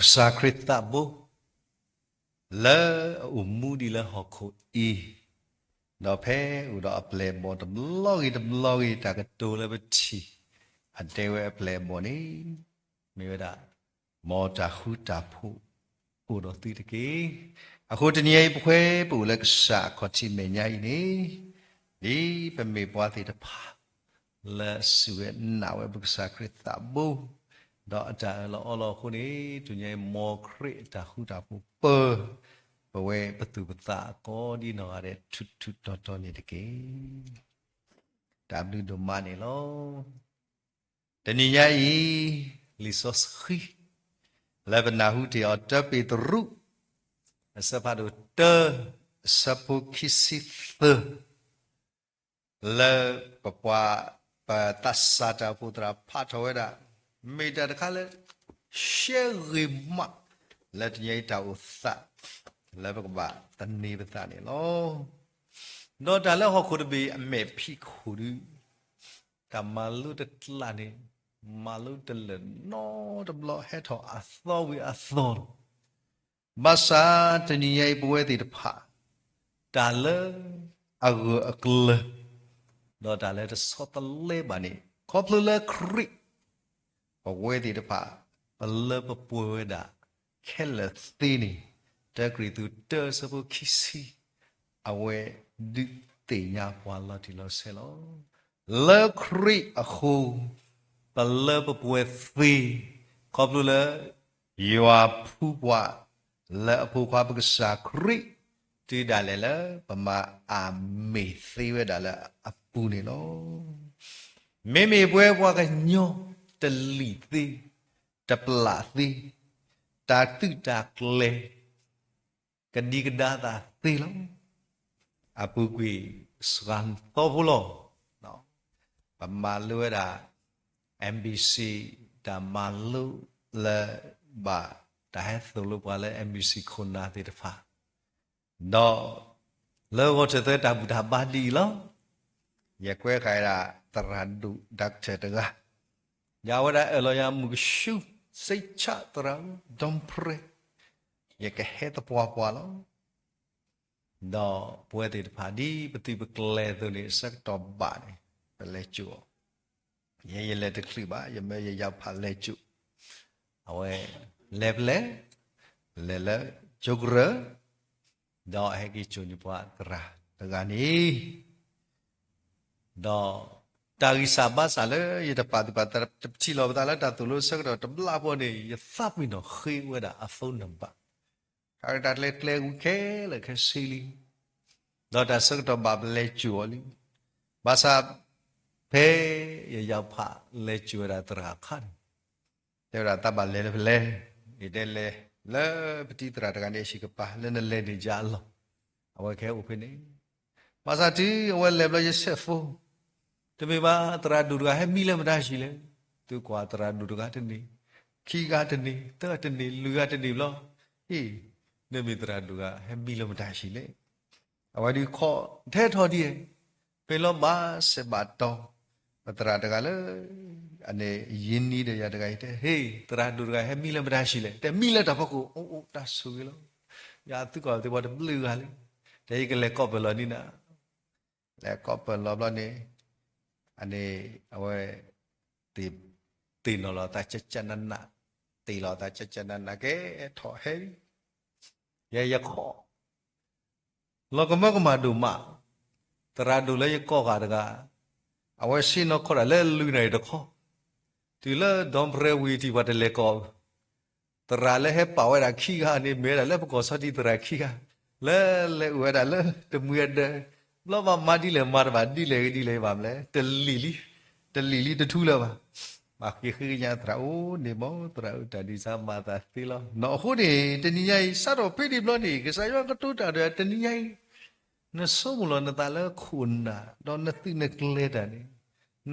ကစၢ်ခရံာ်သးဘိ လၢအအိၣ်မူဒံးလၢဟီၣ်ခိၣ်အံၤ, ဒီးဖဲအိၣ်ဒီးအပျဲၢ်အဘီၣ်တဘျီဂ့ၤတဘျီဂ့ၤ တၢ်ကတိၤလၢပထံၣ် အတဲဝဲအပျဲၢ်အဘီၣ်န့ၣ် မ့ၢ်ဝဲဒၣ် မ်တၢ်ဃူတၢ်ဖိးအိၣ်ဒီးသုတက့ၢ်. အဃိတနံၤအံၤ ပဝဲပအိၣ်လၢကစၢ်အခီၣ်ထံးမဲာ်ညါအံၤန့ၣ်, ဒ်ပမ့ၢ်ပှၤသ့ၣ်တဖၣ် လၢအစူၢ်ဝဲနာ်ဝဲပကစၢ်ခရံာ်သးဘိ ဒီးအတၢ်အၢၣ်လီၤအီလီၤအဃိန့ၣ်, တနံၤအံၤ မ်ခရံာ်အတၢ်ဃူတၢ်ဖိးပၢ ပဝဲပသူၣ်ပသးကိးဒ်နီၢ်ဂၤဒဲး ထူးထူးတီၤတီၤန့ၣ်တက့ၢ်. တၢ်ဘျုးဒိၣ်မးန့ၣ်လီၤ. တနံၤညါအံၤ လံာ်စီဆှံ လၢပနၢ်ဟူတ့ၢ်အီၤ တၢပ့းတရူး အဆၢဖးဒိၣ်တၢ အဆၢဖိခံဆံသၢ လၢပပှၤ ပသးစၢ်တၢ်အိၣ်ဖှိၣ်သရၣ်ဖးထီၣ်ဝဲဒၣ်, မ့ၢ်တၢ်တခါလၢ ရှဲဂ့ၤမး လၢတနံၤအံၤတၢ်အိၣ်သး လၢပကဘၣ်သန့ၤပသးန့ၣ်လီၤ. ဒီးတၢ်လၢဟီၣ်ခိၣ်တဘ့ၣ်အမဲာ်ဖံးခိၣ်ဒုး တၢ်မၤလိတကျးန့ၣ် မၤလိတလၢာ်နီတဘျီ ဟဲထီၣ်အသီဝံၤအသီလီၤ. ဘၣ်ဆၣ်တနံၤညါအံၤပဝဲသ့ၣ်တဖၣ် တၢ်လၢအဂၢၢ်အကျၢၤ ဒီးတၢ်လၢတဆီတလဲဘၣ်န့ၣ် ခီဖျိလၢခရံာ် ပဝဲသ့ၣ်တဖၣ် ပလၢပပှဲၤဝဲဒၣ် ခဲလၢာ်သ့န့ၣ် တၢကရံၣ်သူးတၢအဆၢဖိခံဆံ အဝဲဒုးသ့ၣ်ညါပှၤလီၤတံၢ်လီၤဆဲးလီၤ. လၢခရံာ်အဃိ ပလၢပပှဲၤသ့ ခီဖျိလၢ ယွၤဖှူပှၤ လၢအဖိခွါပကစၢ်ခရံာ် တုၤဒၣ်လဲာ်လၢပမၤအမ့ၢ်သ့ဝဲဒၣ်လၢအပူၤန့ၣ်လီၤ. မ့မ့ၢ်ပဝဲပှၤကညီ တလံၣ်သ့, တပျၢ်သ့, တၢ်သုးတၢ်ကျဲၤ ကဒံကဒါသးသ့လီၤ. အပူၤကွံာ်စှၤသီဖိလီၤ. ပမၤလိဝဲဒၣ် MBC တၢ်မၤလိလၢ ဘၣ်တၢ်ဟဲသိၣ်လိပှၤလၢ MBC ခိၣ်နၢ်သ့ၣ်တဖၣ် ဒီးလၢဂီၤထၢၣ်သၢတၢ်ဘူၣ်တၢ်ဘါဒ်အံၤလီၤ. ယကွဲဃာ်ဒၣ်သရၣ်ဒိၣ် doctor တဂၤ, ယဝဲဒၣ်အၢၣ်လီၤယၤမုၢ်ကဆူ စ့ဆၣ်သရၣ်ဒိၣ် ဒီပြဲ, ယကဟဲသပှၢ်ပှၢ်လီၤ. ဒီးပဝဲသ့ၣ်တဖၣ်ဒ်ပသုးပကျဲၤအသိးန့ၣ် ဆၢကတီၢ်ဘၣ်န့ၣ် ပလဲၤစိာ်အီၤ, ယဲယလဲၤတချုးဘၣ်, ယမၢယယၢ်ဖးလဲၤစိာ်, အဝဲလဲၤဖဲလဲၣ်, လဲၤလၢကၠိကရၢ, ဒီးအဟဲက့ၤစိာ်န့ၢ်ပှၤသရၣ်တဂၤန့ၣ် ဒီးတၢ်ဂံၢ်စၢ်ဘါစၢ်လၢယတပာ်သူၣ်ပာ်သး တထံၣ်လိာ်ပသးလၢတၢ်သိၣ်လိဆၢကတီၢ်တဘျီဖိန့ၣ် ယသးပ့ၤနီၣ်ဃ့ဝဲဒၣ်အ phone number, တၢ်ရဲၣ်တၢ်ကျဲၤကျဲၤဝံၤခဲလၢာ်ခဲဆ့လံ, ဒီးတၢ်ဆၢကတီၢ်ဘၣ်ပလဲၤစိာ်အီၤလံ, ဘၣ်ဆၣ် ဖဲယယၢ်ဖးလဲၤစိာ်ဝဲဒၣ်သရၣ်အခါန့ၣ် တဲဝဲဒၣ်သးဘၣ်လဲၤလၢဖဲလဲၣ်, ယတဲလဲၤလၢပတံၤသရၣ်တဂၤန့ၣ်အဟံၣ်ကပၤ လၢနလဲၤန့ၣ်ယၤအလီၢ်, အဝဲကဟဲအိၣ်ဖဲန့ၣ်, ဘၣ်ဆၣ်တုၤအဝဲလဲၤဘျီယဆဲး phone, တမ့ၢ်ဘၣ် သရၣ်ဒိၣ်တဂၤဟဲမံလၢမတၤဟံၣ်လဲၣ်, သုကွၢ်သရၣ်ဒိၣ်တဂၤတန့ၢ်, ခံဂၤတန့ၢ်, သၢဂၤတန့ၢ်, လွံၢ်ဂၤတန့ၢ်ဘျီ, ဟ့ၣ်, နမ့ၢ်သရၣ်ဒိၣ်တဂၤ ဟဲမံလၢမတၤဟံၣ်လဲၣ် အဝဲဒုးခိးထဲထီၣ်ဒ်အံၤ, ဖဲလီၤဘၣ်စဲးဘၣ်တီၤ, ပသရၣ်တဂၤလၢ အန့ၣ်ယံၤနံၤဒီးယၤတဂၤအံၤတဲ ဟ့ၣ် သရၣ်ဒိၣ်တဂၤဟဲမံလၢမတၤဟံၣ်လဲၣ်, တဲမံလၢတၢ်ဖီခိၣ်, အိၣ်အိၣ်တၢ်ဆိၣ်ဂ့ၤလီၤ, ယသုးကီၢ်သ့ၣ်ပှၤတဘျုးဂၤလံ, တဲယကလဲၤကိးပၢၢ်လီၤန့ၣ်နၤ လဲၤကိးပၢၢ်လီၤဘျီန့ၣ်, အန့ၣ် အဝဲ သ့ၣ်နီၣ်လီၤသးကၠၢ်ကၠၢ်နးနး, သ့ၣ်လီၤသးကၠၢ်ကၠၢ်နးနးကဲထီၣ်ဟဲလံ, ယဲယခိး လီၤကမၢကမၣ်ဒိၣ်မး, သရၣ်ဒိၣ်လၢယကိးဂၤတဂၤ, အဝဲဆ့ၣ်နီၤခီၣ်တၢ်လၢလွံၢ်နၣ်ရံၣ်တခီ, တုၤလၢဒီပြဲဝံၤထံၣ်ပှၤတလဲၤကိး သရၣ်လၢဟဲပာ်ဝဲဒၣ်ခံဂၤန့ၣ် မ့ၢ်ဝဲဒၣ်လၢပကီၢ်ဆီဒံသရၣ်ခံဂၤ, လၢလဲၤအိၣ်ဝဲဒၣ်လၢတမှံၤအဒၢး, ဘျီဘၣ်မၤဒ်လဲၣ်မၤတဘၣ်ဒ်လဲၣ်ဂ့ၤဒ်လဲၣ်ဘၣ်မလဲၣ်, တလံာ်လံ, တလံာ်လံတထူလၢၤဘၣ်, ဘၣ်ဃ့ဃ့ကညးသရၣ်အိၣ်န့ၣ်မ့ၢ် သရၣ်အုၣ်တၢ်ဒ်ဆါမၤသးသ့လီၤ. နီၢ်အဃိန့ၣ် တနံၤညါအံၤ စးထီၣ်ဖဲန့ၣ်ဘျီန့ၣ် ကစၢ်ယွၤကတိၤတၢ်ဒီးတနံၤညါအံၤ နဆိကမိၣ်လီၤနသးလၢခိၣ်နၢ် ဒီးနသုးနကျဲၤတၢ်န့ၣ်,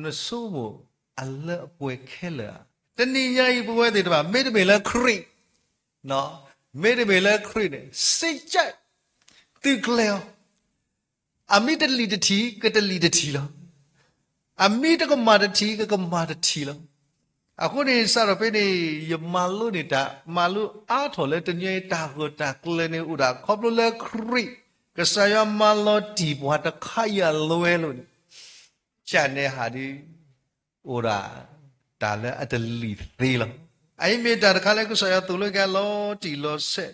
နဆိကမိၣ်အလၢအပှဲၤခဲလၢာ်ဧါ. တနံၤညါအံၤပဝဲသ့ၣ်တဖၣ် မ့တမ့ၢ်လၢခရံာ်, မ့တမ့ၢ်လၢခရံာ်န့ၣ် စ့ၢ်ကီး သုးကျဲၤအီၤ, အမ့ၢ်တလံၣ်တထံၣ် ကတလံၣ်တထံၣ်လီၤ. အမ့ၢ်တကမၣ်တထံၣ် ကကမၣ်တထံၣ်လီၤ. အဃိန့ၣ် စးထီၣ်ဖဲန့ၣ် ယမၤလိန့ၢ်တၢ်မၤလိအါထီၣ်လၢတနံၤအံၤ တၢ်ဂၢၢ်တၢ်ကျၢၤန့ၣ်အိၣ်ဒၣ် ခီဖျိလၢခရံာ် ကစၢ်ယွၤမၤလီၤတံၢ်ပှၤတခါအံၤအလွဲၢ်လီၤန့ၣ် ကန့ၣ်ဟးဒုး အိၣ်ဒၣ် တၢ်လၢအတလံာ်သ့လီၤ. အအံၤမ့ၢ်တၢ်တခါလၢကစၢ်ယွၤသိၣ်လိက့ၤအလီၤတံၢ်လီၤဆဲး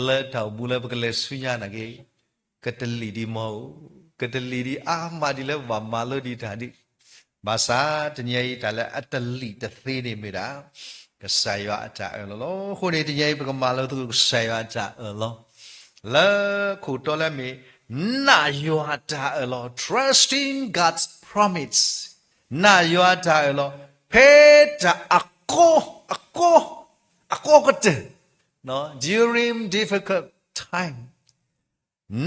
လၢတၢ်အိၣ်မူလၢပကလဲၤဆူညါနာ်က့ ကတလံာ်ဒံးမီၢ်ဧိၤ, ကတလံာ်ဒံးအါမးဒ်လၢပဘၣ်မၤလိဒံးတၢ်ဒံး, ဘၣ်ဆၣ်တနံၤအံၤတၢ်လၢအတလံာ်တသ့န့ၣ်မ့ၢ်ဒၣ် ကစၢ်ယွၤအတၢ်အၢၣ်လီၤလီၤ. အဃိန့ၣ် တနံၤအံၤပကမၤလိသကိးကစၢ်ယွၤအတၢ်အၢၣ်လီၤ လၢခိၣ်တီလၢအမ့ၢ် နာ်ယွၤအတၢ်အၢၣ်လီၤ trusting God's promise နာ်ယွၤအတၢ်အၢၣ်လီၤ ဖဲတၢ်အကီ အကီ အကီကတၢၢ် during difficult time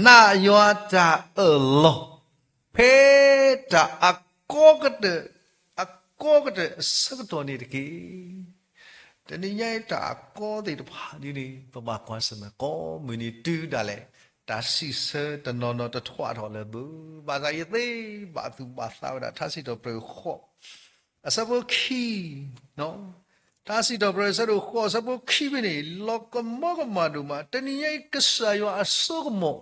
နာ်ယွၤအတၢ်အၢၣ်လီၤ ဖဲတၢ်အကီကတၢၢ် အကီကတၢၢ်အဆၢကတီၢ်န့ၣ်တက့ၢ်. တနံၤညါအံၤတၢ်အကီသ့ၣ်တဖၣ်ဒ်န့ၣ် ပဘၣ်ကွၢ်ဆၢၣ်မဲာ်ကိးမုၢ်နံၤတုၤဒၣ်လဲာ် တၢ်စံးဆၢတနီၤနီၤတထွးထီၣ်လၢၤဘၣ်. ဘၣ်ဆၣ်ယသ့ဘၣ်သူၣ်ဘၣ်သးဝဲဒၣ် ထါစံးထီၣ်ပတြၢၤဃိး အဆၢဖိခံ ထါစံးထီၣ်ပတြၢၤအဆၢဒိၣ်ဃိး အဆၢဖိခံဖဲန့ၣ် လီၤကမီကမၣ်ဒိၣ်မး တနံၤညါအံၤကစၢ်ယွၤအစိကမီၤ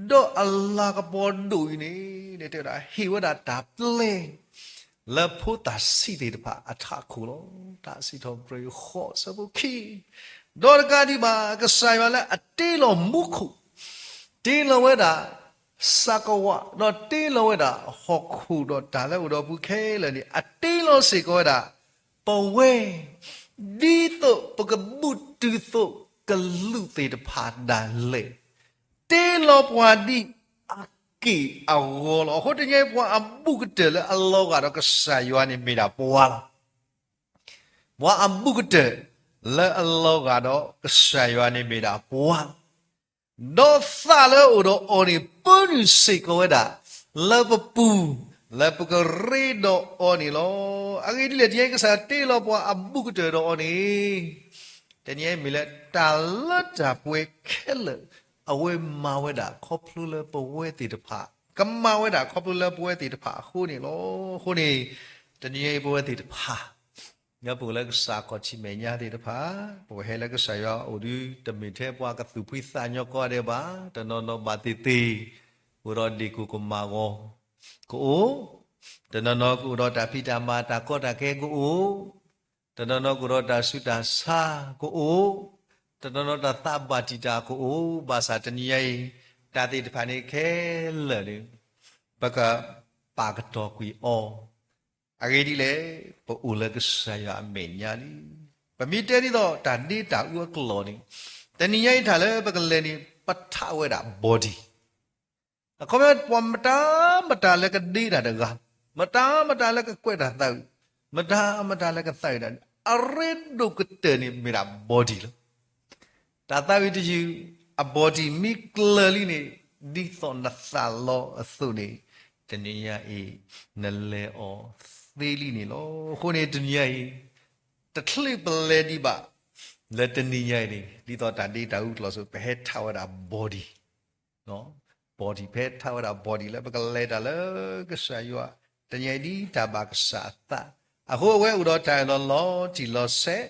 ဒီးအလၤကပီၤဒိၣ်အံၤန့ၣ် တဲဝဲဒၣ် ဟ့ၣ်ဝဲဒၣ်တၢ်ပျဲ လၢဖိသၣ်ဆံးသ့ၣ်တဖၣ်အထးခိၣ်လီၤ. တၢ်စံးထီၣ်ပတြၢၤဃိး အဆၢဖိခံ ဒီးတကးဒံးဘၣ် ကစၢ်ယွၤလၢအတ့လီၤမူခိၣ် တ့လီၤဝဲဒၣ် စၢ်ကဝး ဒီးတ့လီၤဝဲဒၣ်ဟီၣ်ခိၣ်ဒီးတၢ်လၢအိၣ်ဒီးအပူၤခဲလၢာ်န့ၣ် အတ့လီၤစ့ၢ်ကီးဝဲဒၣ် ပဝဲ ဒ်သိးပကဘူၣ်တုာ်သိးကလူးသ့ၣ်တဖၣ်ဒၣ်လဲာ် တ့လီၤပှၤဒ်အက့ၢ်အဂီၤလီၤ. အဃိတနံၤအံၤ ပှၤအဘူးကတၢၢ်လၢအလီၤဂာ်ဒီးကစၢ်ယွၤန့ၣ်မ့ၢ်ဒၣ်ပှၤလီၤ. ပှၤအဘူးကတၢၢ်လၢအလီၤဂာ်ဒီးကစၢ်ယွၤန့ၣ်မ့ၢ်ဒၣ်ပှၤလီၤ. ဒီးသးလၢအအိၣ်ဒီးအီၤန့ၣ် ပၢနုာ်စ့ၢ်ကီးဝဲဒၣ် လၢပပူၤ လၢပကရ့ဒီးအီၤန့ၣ်လီၤ. အဂ့ၢ်ဒ်လဲၣ် တနံၤအံၤကစၢ်ယွၤတ့လီၤပှၤအဘူးကတၢၢ်ဒီးအီၤန့ၣ် တနံၤအံၤမ့ၢ်လၢ တၢ်လၢတၢ်ပှဲၤခဲလၢာ် အဝဲမၤဝဲဒၣ်ခီဖျိလၢပဝဲသ့ၣ်တဖၣ် ကမၤဝဲဒၣ်ခီဖျိလၢပဝဲသ့ၣ်တဖၣ်အဃိန့ၣ်လီၤ. အဃိန့ၣ် တနံၤအံၤပဝဲသ့ၣ်တဖၣ် ပအိၣ်လၢကစၢ်ခီၣ်ထံးမဲာ်ညါသ့ၣ်တဖၣ် ပဟဲလၢကစၢ်ယွၤအအိၣ်ဒီး တမ့ၢ်ထဲပှၤကသူၣ်ဖှံသးညီကိးဂၤဒဲးဘၣ်. တနီၤနီၤဘၣ်သ့ၣ်သ့ၣ် အိၣ်ဒီးဒ့ၣ်ကိၢ်ကမၣ်ဂီၤကအိၣ်, တနီၤနီၤကအိၣ်ဒီးတၢ်ဖံးတၢ်မၤတၢ်ကီတၢ်ခဲကအိၣ်, တနီၤနီၤကအိၣ်ဒီးတၢ်ဆူးတၢ်ဆါကအိၣ်, တနီၤနီၤတၢ်သးဘၣ်တံာ်တာ်ကအိၣ်, ဘၣ်ဆၣ်တနံၤညါအံၤ တၢ်သ့ၣ်တဖၣ်န့ၣ်ခဲလၢာ်န့ၣ် ပကပာ်ကတီၤကွံာ်အီၤ အဂ့ၢ်ဒ်လဲၣ် ပအိၣ်လၢကစၢ်ယွၤအမဲာ်ညါလံ. ပမ့ၢ်တဲဒ်သိးတၢ်ဒ့တၢ်အူအကျိၤန့ၣ် တနံၤညါအံၤတၢ်လၢပကလဲၤန့ၣ် ပထးဝဲဒၣ် body အခီပညီ ပှၤမတၤမတၤလၢကဒ့တၢ်တဂၤ, မတၤမတၤလၢကကွဲးတၢ်သးဝံၣ်, မတၤမတၤလၢကသးဝံၣ်တၢ်န့ၣ် အရ့ဒိၣ်ကတၢၢ်န့ၣ်မ့ၢ်ဒၣ် body လီၤ. တၢ်သးဝံၣ်တယုၢ် အ body မ့ၢ်ကျၢၤလံန့ၣ် ဒ်သိးနသးလီအသိးန့ၣ် တနံၤညါအံၤ နလဲၤအီၤသ့လံန့ၣ်လီၤ. အဃိန့ၣ်တနံၤညါအံၤ တချုးပလဲၤဒံးဘၣ် လၢတနံၤညါအံၤန့ၣ် ဒ်သိးတၢ်ဒ့တၢ်အူအကျိၤအသိး ပဟဲထးဝဲဒၣ် body body ဖဲထးဝဲဒၣ် body လၢပကလဲၤတၢ်လၢကစၢ်ယွၤ တနံၤညါအံၤဒ်တၢ်ဘၣ်ကစၢ်အသး, အဃိအဝဲအိၣ်ဒီးတၢ်အၢၣ်လီၤလီၤတံၢ်လီၤဆဲး,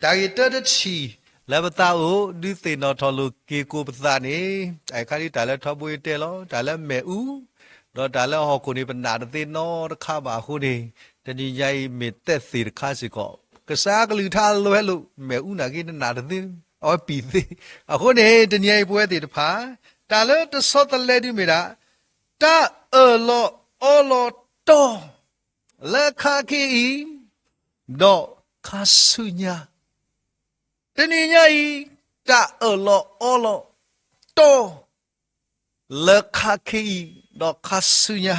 တၢ်ဂ့ၢ်တၢတထံၣ် လၢပသးအိၣ် ဒုးသ့ၣ်နီၣ်ထီၣ်လိာ်က့ၤကိးပသးန့ၣ် အခါဒ်တၢ်လၢထီဘိယတဲလီၤ တၢ်လၢမ့ၣ်အူ ဒီးတၢ်လၢဟီၣ်ခိၣ်န့ၣ် ပနာ်တသ့နီတခါဘၣ်အဃိန့ၣ် တနံၤညါအံၤမ့ၢ်သ့ၣ်တခါစ့ၢ်ကီး ကစၢ်ကလုၢ်ကထါအလွဲလိာ် မ့ၣ်အူနာ်က့ နနာ်တသ့ အဝဲပံာ်သ့, အဃိန့ၣ် တနံၤညါအံၤပဝဲသ့ၣ်တဖၣ် တၢ်လၢတဆီတလဲဒုးမ့ၢ်ဒၣ် တၢ်အၢၣ်လီၤအီလီၤတီ လၢခါခ့အံၤ ဒီးခါဆူညါ, တနံၤညါအံၤ တၢ်အၢၣ်လီၤအီလီၤတီ လၢခါခ့အံၤ ဒီးခါဆူညါ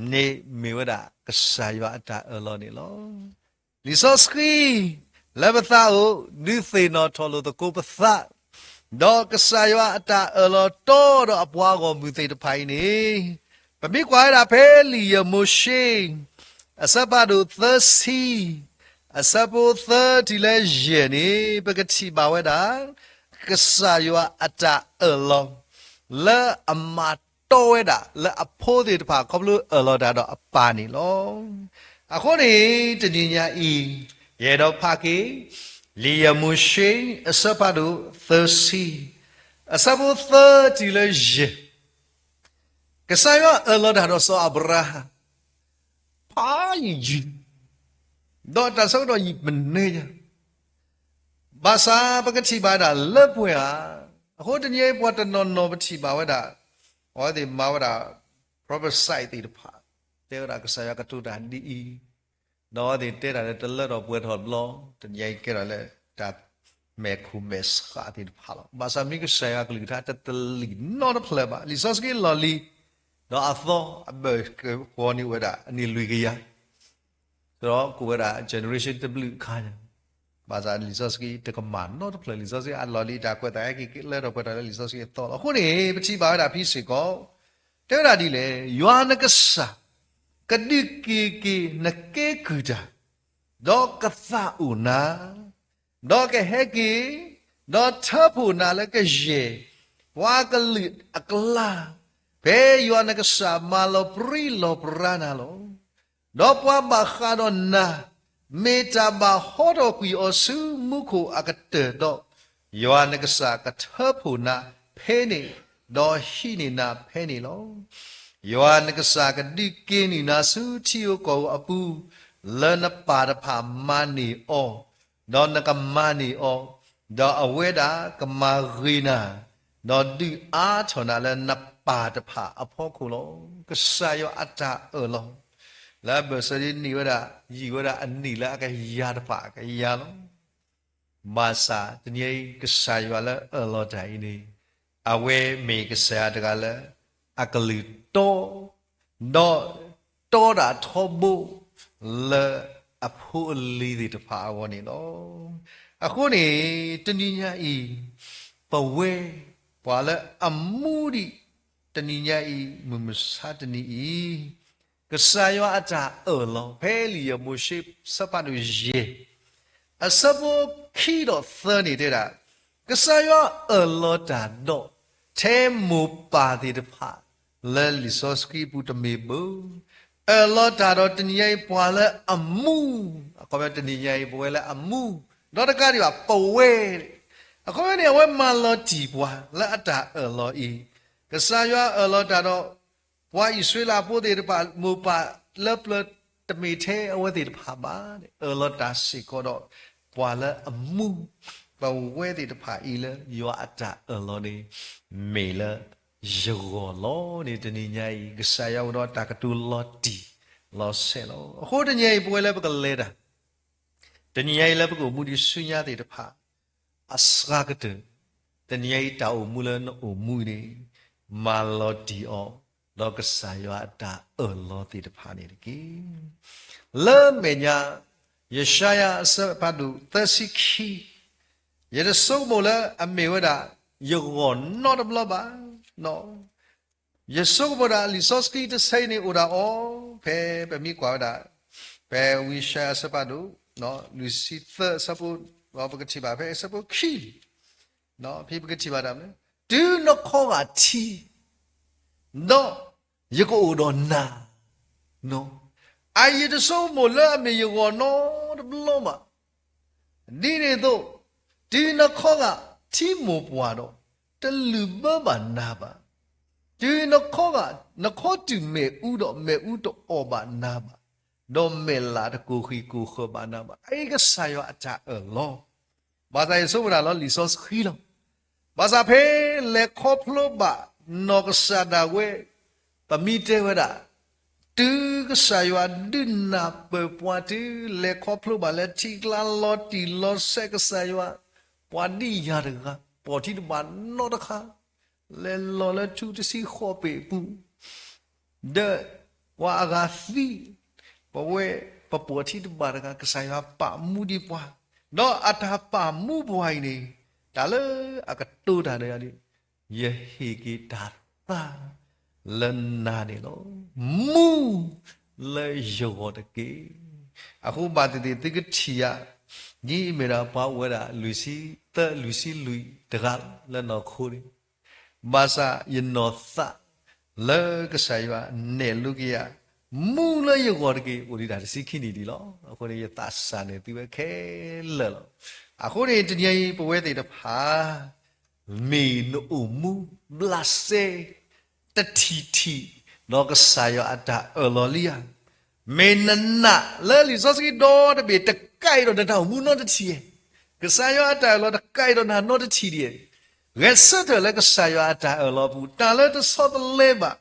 န့ၣ် မ့ၢ်ဝဲဒၣ်ကစၢ်ယွၤအတၢ်အၢၣ်လီၤန့ၣ်လီၤ. လံာ်စီဆှံ လၢပသးအိၣ် ဒုးသ့ၣ်နီၣ်ထီၣ်လိာ်သကိးပသး ဒီးကစၢ်ယွၤအတၢ်အၢၣ်လီၤတီဒီးအပှၤဂီၢ်မုၢ်သ့ၣ်တဖၣ်အံၤန့ၣ် ပမ့ၢ်ကွၢ်ဝဲဒၣ်ဖဲလံာ်ယဲၢ်မိၤၡ့ အဆၢဖးဒိၣ်သၢဆံ အဆၢဖိသၢတုၤလၢယဲၢ်န့ၣ် ပကထံၣ်ဘၣ်ဝဲဒၣ် ကစၢ်ယွၤအတၢ်အၢၣ်လီၤ လၢအမၤတီဝဲဒၣ်လၢအဖိသ့ၣ်တဖၣ် ခီဖျိအၢၣ်လီၤတၢ်ဒီးအပၢ်န့ၣ်လီၤ. အဃိန့ၣ် တနံၤညါအံၤ ယအဲၣ်ဒိးဖးက့ၤ လံာ်ယဲၢ်မိၤၡ့ အဆၢဖးဒိၣ်သၢဆံ အဆၢဖိသၢတုၤလၢယဲၢ်, ကစၢ်ယွၤအၢၣ်လီၤတၢ်ဒီးစီၤအၤဘြၤဟၣ် ဖးယံာ်ယံာ်, ဒီးတၢ်ဆၢကတီၢ်ယံာ်ပနဲညါ, ဘၣ်ဆၣ်ပကထံၣ်ဘၣ်ဝဲဒၣ်လၢပှဲၤဧါ. အဃိတနံၤအံၤပှၤတနီၤနီၤပထံၣ်ဘၣ်ဝဲဒၣ် အဝဲသ့ၣ်မၤဝဲဒၣ် prophecy သ့ၣ်တဖၣ်, တဲဝဲဒၣ်ကစၢ်ယွၤကတိၤတၢ်ဒ်အံၤ, ဒီးအဝဲသ့ၣ်တဲတၢ်လၢတလၢထီၣ်ပှဲၤထီၣ်တဘျီ, တနံၤအံၤကဲထီၣ်လၢတၢ်မဲာ်ခိၣ်မဲာ်ဆှးသ့ၣ်တဖၣ်လီၤ. ဘၣ်ဆၣ်မ့ၢ်ကစၢ်ယွၤကလုၢ်ကထါတတလံၣ်နီတဖျၢၣ်ဘၣ်. လံာ်စီဆှံလီၢ်လံၤ ဒီးအသီအဘၢၣ်စၢၤဃီန့ၣ်အိၣ်ဝဲဒၣ်အနံၣ်လွံၢ်ကယၤ ဒီးကိးဝဲဒၣ် generation တဘျုးခါညါ, ဘၣ်ဆၣ်လံာ်စီဆှံတကမၣ်နီတဖျၢၣ်, လံာ်စီဆှံအလီၢ်လံၤတၢ်ကွဲးသးဟဲက့ၤလၢထီၣ်ပှဲၤထီၣ်လၢလံာ်စီဆှံအသီလီၤ. အဃိန့ၣ် ပထံၣ်ဘၣ်ဝဲဒၣ်ဖဲစ့ၢ်ကီး, တဲဝဲဒၣ်ဒ်လဲၣ်, ယွၤနကစၢ် ကဒုးက့ၤက့ၤနကဲကုၢ်တၢ်, ဒီးကသးအိၣ်နၤ, ဒီးကဟဲက့ၤ, ဒီးထၢဖှိၣ်နၤလၢကယဲၢ် ပှၤကလုာ်အကျါ, ဖဲယွၤနကစၢ်မၤလီၤပြံလီၤပြါနၤလီၤ. ဒီးပှၤဘၣ်ဃးဒီးနၤ, မ့ၢ်တၢ်ဘၣ်ဟီထီၣ်ကွံာ်အီၤဆူမူခိၣ်အကတၢၢ်ဒီး, ယွၤနကစၢ်ကထၢဖှိၣ်နၤဖဲန့ၣ်, ဒီးဟံးန့ၢ်နၤဖဲန့ၣ်လီၤ. ယွၤနကစၢ်ကဒုးက့ၤနုာ်နၤဆူထံဧိၤကီၢ်ဧိၤအပူၤ, လၢနပၢ်တဖၣ်မၤန့ၢ်အီၤ, ဒီးနကမၤန့ၢ်အီၤ, ဒီးအဝဲဒၣ်ကမၤဂ့ၤနၤ, ဒီးဒုးအါထီၣ်နၤလၢနပၢ်တဖၣ်အဖီခိၣ်လီၤ. ကစၢ်ယွၤအတၢ်အၢၣ်လီၤ, လၢအဘၢၣ်စၢၤဒ်န့ၣ်ဝဲဒၣ်, ယံာ်ဝဲဒၣ်အနံၣ်လၢအကယၤတဖၣ်အကယၤလီၤ. ဘၣ်ဆၣ်တနံၤအံၤ ကစၢ်ယွၤလၢအၢၣ်လီၤတၢ်အံၤန့ၣ်, အဝဲမ့ၢ်ကစၢ်ယွၤတဂၤလၢ အကလုၢ်တီ, ဒီးတီတၢ်ထီဘိ လၢအဖိအလံၤသ့ၣ်တဖၣ်အဂီၢ်န့ၣ်လီၤ. အဃိန့ၣ် တနံၤညါအံၤ ပဝဲ ပှၤလၢအမူဒံး တနံၤညါအံၤ မုၢ်မဆါတနံၤအံၤ, ကစၢ်ယွၤအတၢ်အၢၣ်လီၤ ဖဲလံာ်ယဲၢ်မိၤၡ့ ဆၢဖးဒိၣ်ယဲၢ် အဆၢဖိခံဒီးသၢန့ၣ်တဲဒၣ်, ကစၢ်ယွၤအၢၣ်လီၤတၢ်ဒီး ထဲမိၢ်ပၢ်သ့ၣ်တဖၣ် လၢလံာ်စီဆှံပူၤတမ့ၢ်ဘၣ်, အၢၣ်လီၤတၢ်ဒီးတနံၤညါအံၤပှၤလၢအမူ, အခီပညီတနံၤညါအံၤ ပဝဲလၢအမူ, ဒီးတကးဒံးဘၣ် ပဝဲ အခီပညီန့ၣ် အဝဲမၤလီၤတံၢ်ပှၤလၢအတၢ်အၢၣ်လီၤအံၤ, ကစၢ်ယွၤအၢၣ်လီၤတၢ်ဒီး ပှၤအံၣ်စရ့လးဖိသ့ၣ်တဖၣ် မိၢ်ပၢ်လၢပျၢၤတမ့ၢ်ထဲအဝဲသ့ၣ်တဖၣ်ဘၣ်, အၢၣ်လီၤတၢ်စ့ၢ်ကီးဒီး ပှၤလၢအမူ, ပဝဲသ့ၣ်တဖၣ်အံၤလၢယွၤအတၢ်အၢၣ်လီၤန့ၣ် မ့ၢ်လၢယဂီၢ်လီၤန့ၣ် တနံၤညါအံၤ ကစၢ်ယွၤအိၣ်ဒီးတၢ်ကတိၤလီၤတံၢ်လီၤဆဲးလီၤ. အဃိတနံၤညါအံၤ ပဝဲလၢပကလဲၤတၢ် တနံၤညါအံၤလၢပကအိၣ်မူဒံးဆူညါသ့ၣ်တဖၣ် အစှၤကတၢၢ်, တနံၤညါအံၤတၢ်အိၣ်မူလၢနအိၣ်မူအံၤန့ၣ် မၤလီၤတံၢ်အီၤ ဒီးကစၢ်ယွၤအတၢ်အၢၣ်လီၤသ့ၣ်တဖၣ်န့ၣ်တက့ၢ်. လၢမဲာ်ညါ ယၡါယၤအဆၢဖးဒိၣ်သၢဆံခံ, ယတဆိကမိၣ်လၢအမ့ၢ်ဝဲဒၣ် ယဂီၢ်နီတဘျီဘၣ်. ယဆိကမိၣ်ဒၣ်လံာ်စီဆှံတဆၢအံၤန့ၣ်အိၣ်ဒၣ်အီၤ, ဖဲပမ့ၢ်ကွၢ်ဝဲဒၣ် ဖဲဝံယၡါယၤအဆၢဖးဒိၣ် လွံၢ်ဆံသၢအဆၢဖိ, ပကထံၣ်ဘၣ်ဖဲအဆၢဖိခံန့ၣ်, ဖဲပကထံၣ်ဘၣ်တၢ်မနုၤ, တုၤနခီဂာ်ထံ ဒီးယကအိၣ်ဒီးနၤ, အယတဆိကမိၣ်လၢအမ့ၢ်ယဂီၢ်နီတဘျီဘၣ်. ဒ်န့ၣ်အသိး, တုၤနခီဂာ်ထံမိၢ်ပှၢ်ဒီး တလုၢ်ဘၢဘၣ်နၤဘၣ်. တုၤနခီဂာ်, နခီတုာ်မ့ၣ်အူဒီး မ့ၣ်အူတအီၣ်ဘၣ်နၤဘၣ်, ဒီးမဲာ်လးတကိၢ်ဃံးကိၢ်ဃၢၤဘၣ်နၤဘၣ်. အအံၤကစၢ်ယွၤအတၢ်အၢၣ်လီၤ ဘၣ်ဆၣ်ယဆိကမိၣ်ဒၣ်လီၤလံာ်စီဆှံလီၤ. ဘၣ်ဆၣ်ဖဲလဲၤခီဖျိဘၣ်နီၢ်ကစၢ်ဒၣ်ဝဲ, ပမ့ၢ်တဲဝဲဒၣ်, တုၤကစၢ်ယွၤဒုးနၢ်ပၢၢ်ပှၤတုၤလဲၤခီဖျိဘၣ်လၢထံကျါလီၤတံၢ်လီၤဆဲးကစၢ်ယွၤ, ပှၤဒ်ယၤတဂၤ ပိာ်ထံတဘၣ်နီတခါ, လဲၤလီၤလၢထူတဆံဃိးပ့ၤအပူၤ ဒီးပှၤအဂၤသံ, ပဝဲပပိာ်ထံတဘၣ်တဂၤ ကစၢ်ယွၤပာ်မူဒံးပှၤ, ဒီးအတၢ်ပာ်မူပှၤအံၤန့ၣ် တၢ်လၢအကတိၤတၢ်ဒီးယၤဒ်, ယဟ့ၣ်က့ၤတၢ်သါလၢနၤန့ၣ်လီၤ. မူလၢယဂီၢ်တက့ၢ်. အဃိဘၣ်သ့ၣ်သ့ၣ်သုကထံၣ်ယၤ, ဒ်အမ့ၢ်ဒၣ်ပှၤအိၣ်ဝဲဒၣ် လွံၢ်ဆံသၢ လွံၢ်ဆံလွံၢ်တဂၤလၢနီၢ်ခိန့ၣ် ဘၣ်ဆၣ်ယနီၢ်သးလၢကစၢ်ယွၤနဲၣ်လိက့ၤယၤ မူလၢယဂီၢ်တက့ၢ်. အိၣ်ဒံးတၢ်တဆံခံနံၣ်ဒံးလီၤ. အဃိန့ၣ် ယသးစၢ်န့ၣ်သုဝဲခဲလၢာ်လီၤ. အဃိန့ၣ် တနံၤအံၤ ပဝဲသ့ၣ်တဖၣ် မ့ၢ်နအိၣ်မူဘျးစဲ တထံၣ်ထံၣ် ဒီးကစၢ်ယွၤအတၢ်အၢၣ်လီၤလံဧါ. မ့ၢ်နနာ်လၢလံာ်စီဆှံဒီတဘ့ၣ် တကးအံၤဒီးနတၢ်အိၣ်မူနီတထံၣ်ဧါ. ကစၢ်ယွၤအတၢ်အၢၣ်လီၤတကးအံၤဒီးနၤနီတထံၣ်ဒံးဧါ. ဂဲၤဆၢထၢၣ်လၢကစၢ်ယွၤအတၢ်အၢၣ်လီၤအပူၤ တၢ်လၢတဆီတလဲဘၣ်,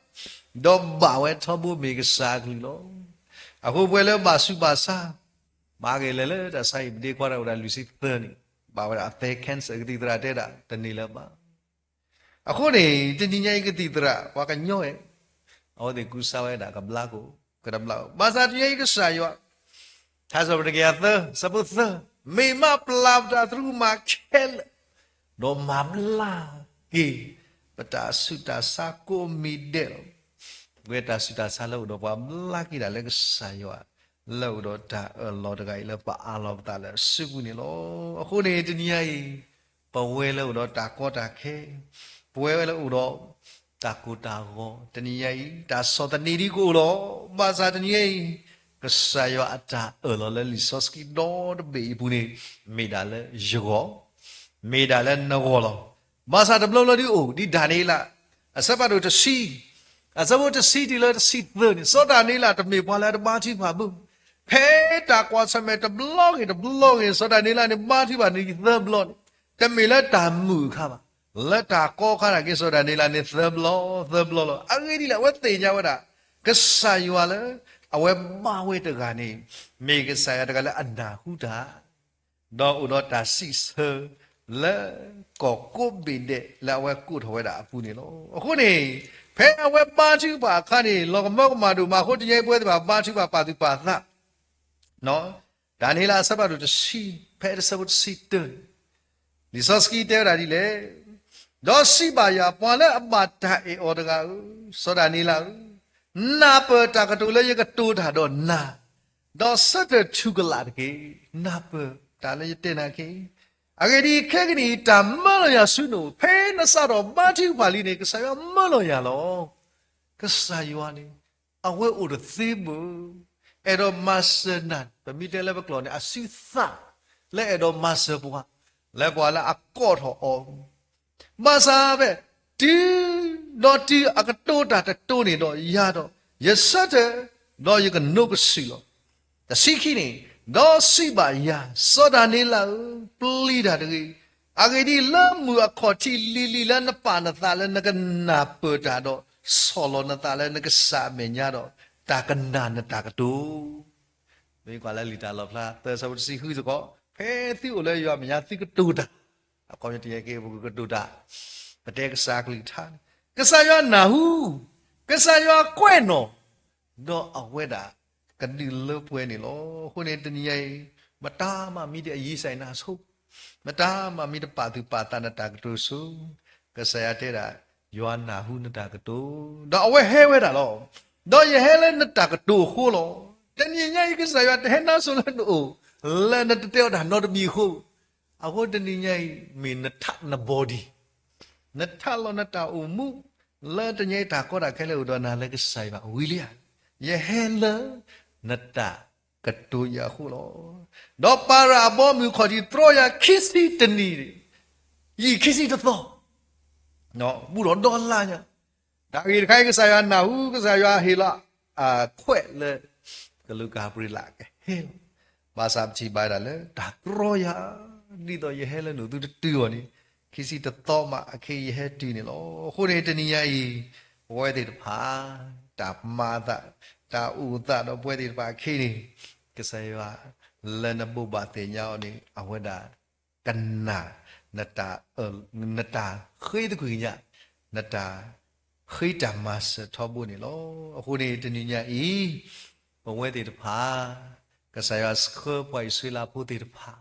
ဒီးဘၣ်ဝဲထီဘိမ့ၢ်ကစၢ်အကလုၢ်လီၤ. အဃိပဝဲလၢဘၣ်ဆူးဘၣ်ဆါ မၤဂ့ၤလဲၤလၢတၢ်ဆါဟံၣ် ပဒ့ခွါတၢ်အိၣ်ဒၣ်လွံၢ်ဆံသၢနံၣ်, ဘၣ်ဝဲဒၣ်အသဲ cancer ကသံၣ်သရၣ်တဲဒၣ် တန့ၢ်လၢၤဘၣ်. အဃိန့ၣ် တနံၤညါအံၤကသံၣ်သရၣ် ပှၤကညီဝဲ, အဝဲသ့ၣ်ကူစါဝဲဒၣ်ကဘျါကအိၣ်, ကတဘျါအိၣ်. ဘၣ်ဆၣ်တနံၤညါအံၤကစၢ်ယွၤ ထါစံးပတြၢၤတကယၤသၢ ဆၢဖိသၢ, မ့ၢ်မးပျၢ်ပတၢ်သရူးမးခဲလၢာ်, ဒီးမၤဘျါက့ၤ ပတၢ်ဆူးတၢ်ဆါကိးမံၤဒဲးလီၤ. ပဝဲတၢ်ဆူးတၢ်ဆါလၢအိၣ်ဒီးပှၤဘျါက့ၤဒၣ်လၢကစၢ်ယွၤ လၢအိၣ်ဒီးတၢ်အၢၣ်လီၤတဂၤအံၤလၢပအးလီၤပသးလၢအစုပူၤန့ၣ်လီၤ. အဃိန့ၣ် တနံၤညါအံၤ ပဝဲလၢအိၣ်ဒီးတၢ်ကီတၢ်ခဲ, ပဝဲလၢအိၣ်ဒီးတၢ်ကိၢ်တၢ်ဂီၤ, တနံၤညါအံၤ တၢ်ဆီၣ်သနံးဒ်ကအိၣ်လီၤ. ဘၣ်ဆၣ်တနံၤညါအံၤ ကစၢ်ယွၤအတၢ်အၢၣ်လီၤလၢလံာ်စီဆှံဒီတဘ့ၣ်အံၤအပူၤန့ၣ် မ့ၢ်ဒၣ်လၢယဂီၢ်, မ့ၢ်ဒၣ်လၢနဂီၢ်လီၤ. ဘၣ်ဆၣ်တဘျီဘျီဒ်အိၣ် ဒ်ဒၤနံးယ့လး အဆၢဖးဒိၣ်တဆံ, အဆၢဖိတဆံတုၤလၢတဆံသၢန့ၣ်, စီၤဒၤနံးယ့လးတမ့ၢ်ပှၤလၢအတဘါထုကဖၣ်ဘၣ်. ဖဲတၢ်ကွၢ်ဆၢၣ်မဲာ်တဘျီဂ့ၤတဘျီဂ့ၤ စီၤဒၤနံးယ့လးန့ၣ် ဘါထုကဖၣ်န့ၣ်သၢဘျီန့ၣ်, တမ့ၢ်လၢတၢ်မုာ်အခါဘၣ်, လၢတၢ်ကီခါန့ၣ်က့ၤ စီၤဒၤနံးယ့လးန့ၣ်သၢဘျီ, သၢဘျီလီၤ. အဂ့ၢ်ဒ်လဲၣ် အဝဲသ့ၣ်ညါဝဲဒၣ် ကစၢ်ယွၤလၢ အဝဲဘါဝဲတဂၤန့ၣ် မ့ၢ်ကစၢ်ယွၤတဂၤလၢအနၢ်ဟူတၢ် ဒီးအိၣ်ဒီးတၢ်စံးဆၢ လၢကီၢ်ကိးဘ့ၣ်ဒဲးလၢအဝဲကိးထီၣ်ဝဲဒၣ်အပူၤန့ၣ်လီၤ. အဃိန့ၣ် ဖဲအဝဲဘါထုကဖၣ်အခါန့ၣ် လီၤကမၢကမၣ်ဒိၣ်မး အဃိတနံၤအံၤပဝဲသ့ၣ်တဖၣ်ဘါထုကဖၣ်ပာ်သူၣ်ပာ်သး ဒၤနံးယ့လးအဆၢဖးဒိၣ်တဆံ ဖဲတဆၢဖိတဆံတၢန့ၣ် လံာ်စီဆှံတဲဝဲဒၣ်ဒ်လဲၣ်, ဒီးစံးဘၣ်ယၤ, ပှၤလၢအဘၣ်တၢ်အဲၣ်အီၤတဂၤဧၢ, စီၤဒၤနံးယ့လးဧၢ, နၢ်ပၢၢ်တၢ်ကတိၤလၢယကတိၤတၢ်ဒီးနၤ, ဒီးဆၢထၢၣ်ထူၣ်ကလာ်တက့ၢ်. နၢ်ပၢၢ်တၢ်လၢယတဲနၤခဲအံၤ, အဂ့ၢ်ဒ်အံၤ, ခဲကနံၣ်အံၤ တၢ်မၢလီၤယၤဆူနအိၣ်, ဖဲနစးထီၣ်ဘါထုကဖၣ်လံန့ၣ် ကစၢ်ယွၤမၢလီၤယၤလီၤ. ကစၢ်ယွၤန့ၣ် အဝဲအိၣ်တသ့ဘၣ်, အဲၣ်ဒိးမၤစၢၤနၤ, ပမ့ၢ်တဲလၢပကျိာ်န့ၣ် အစုသၣ်လၢအဲၣ်ဒိးမၤစၢၤပှၤ, လၢပှၤလၢအကိးထီၣ်အီၤ ဘၣ်ဆၣ်ဖဲ တုၤဒီးတုၤအကတိၤတၢ်တတိၤန့ၣ်ဒီးယၤဒီး, ယဆၢထၢၣ်, ဒီးယကနိးကစုာ်လီၤ. တဆံခံန့ၣ်, ဒီးစံးဘၣ်ယၤ, စီၤဒၤနံးယ့လးဧၢ, ပျံၤတၢ်တဂ့ၤ. အဂ့ၢ်ဒ်အံၤ, လၢမုၢ်အခီၣ်ထံးလံၤလံၤလၢနပာ်နသးလၢနကနၢ်ပၢၢ်တၢ်ဒီး ဆီၣ်လီၤနသးလၢနကစၢ်အမဲာ်ညါဒီး, တၢ်ကနၣ်နတၢ်ကတိၤ မ့ၢ်ကွၢ်လၢလံာ်တၢ်လီၣ်ဖျါ သၢဆၢဖိတဆံဃုစ့ၢ်ကီး, ဖဲသုအိၣ်လၢယွၤမဲာ်ညါသုကတိၤတၢ်, အခီပညီတနံၤညါအံၤ ပကကတိၤတၢ်, ပတဲကစၢ်အကလုၢ်ကထါန့ၣ်, ကစၢ်ယွၤနၢ်ဟူ, ကစၢ်ယွၤကွဲးနီၣ်, ဒီးအဝဲဒၣ်ကဒုးလၢပှဲၤန့ၣ်လီၤ. အဃိန့ၣ်တနံၤညါအံၤ, မတၤမၤမံတအယံၤစဲနဆိ မတၤမၤမံတပာ်သူၣ်ပာ်သးနတၢ်ကတိၤဆိ, ကစၢ်ယွၤတဲဒၣ်, ယွၤနၢ်ဟူနတၢ်ကတိၤ, ဒီးအဝဲဟဲဝဲဒၣ်လီၤ. ဒီးယဟဲလၢနတၢ်ကတိၤအဃိလီၤ. တနံၤညါအံၤ ကစၢ်ယွၤတဟဲနါစိၤလၢနအိၣ်, လၢနတတဲအီၤတၢ်နီတမံၤအဃိ, အဃိတနံၤညါအံၤ မ့ၢ်နထးနဘီဒံး, နထးလီၤနတၢ်အိၣ်မူ, လၢတနံၤညါအံၤတၢ်ကီတၢ်ခဲလၢအိၣ်ဒီးနၤလၢကစၢ်ယွၤဝံၤလံဧါ. ယဟဲလၢ နတၢ်ကတိၤယၤအဃိလီၤ. ဒီးပၤရၤအဘီမုၢ်ခီၣ်ထံးတြီယၤခံဆံတနံၣ်, ယံာ်ခံဆံတသီ, ဘူးထီၣ်ဒီလါညါ, တၢ်ဂ့ၢ်တခါအံၤ ကစၢ်ယွၤနၢ်ဟူ, ကစၢ်ယွၤဟ့ၣ်လီၤ အခွဲးလၢ ကလူးကၤဘြံၤလးကဟဲလီၤ. ဘၣ်ဆၣ်ပထံၣ်ဘၣ်ဒၣ်လၢ တၢ်တြီယၤ, ဒ်သိးယဟဲလၢနအိၣ်သုတတုၤအီၤန့ၣ်, ခံဆံတသီမးအခဲအံၤယဟဲတုၤန့ၣ်လီၤ. အဃိန့ၣ်တနံၤညါအံၤ, ပဝဲသ့ၣ်တဖၣ် တၢ်မၤအသး, တၢ်အိၣ်သးဒီးပဝဲသ့ၣ်တဖၣ်အခံန့ၣ်, ကစၢ်ယွၤ လၢနဘိးဘၣ်သ့ၣ်ညါအီၤန့ၣ် အဝဲဒၣ် ကနၣ် နတၢ်ဃ့သကွံာ်ကညး, နတၢ်ဃ့တၢ်မၤစၢၤထီဘိန့ၣ်လီၤ. အဃိန့ၣ်တနံၤညါအံၤ, ပဝဲသ့ၣ်တဖၣ် ကစၢ်ယွၤဆှၢပှၤအံၣ်စရ့လးဖိသ့ၣ်တဖၣ်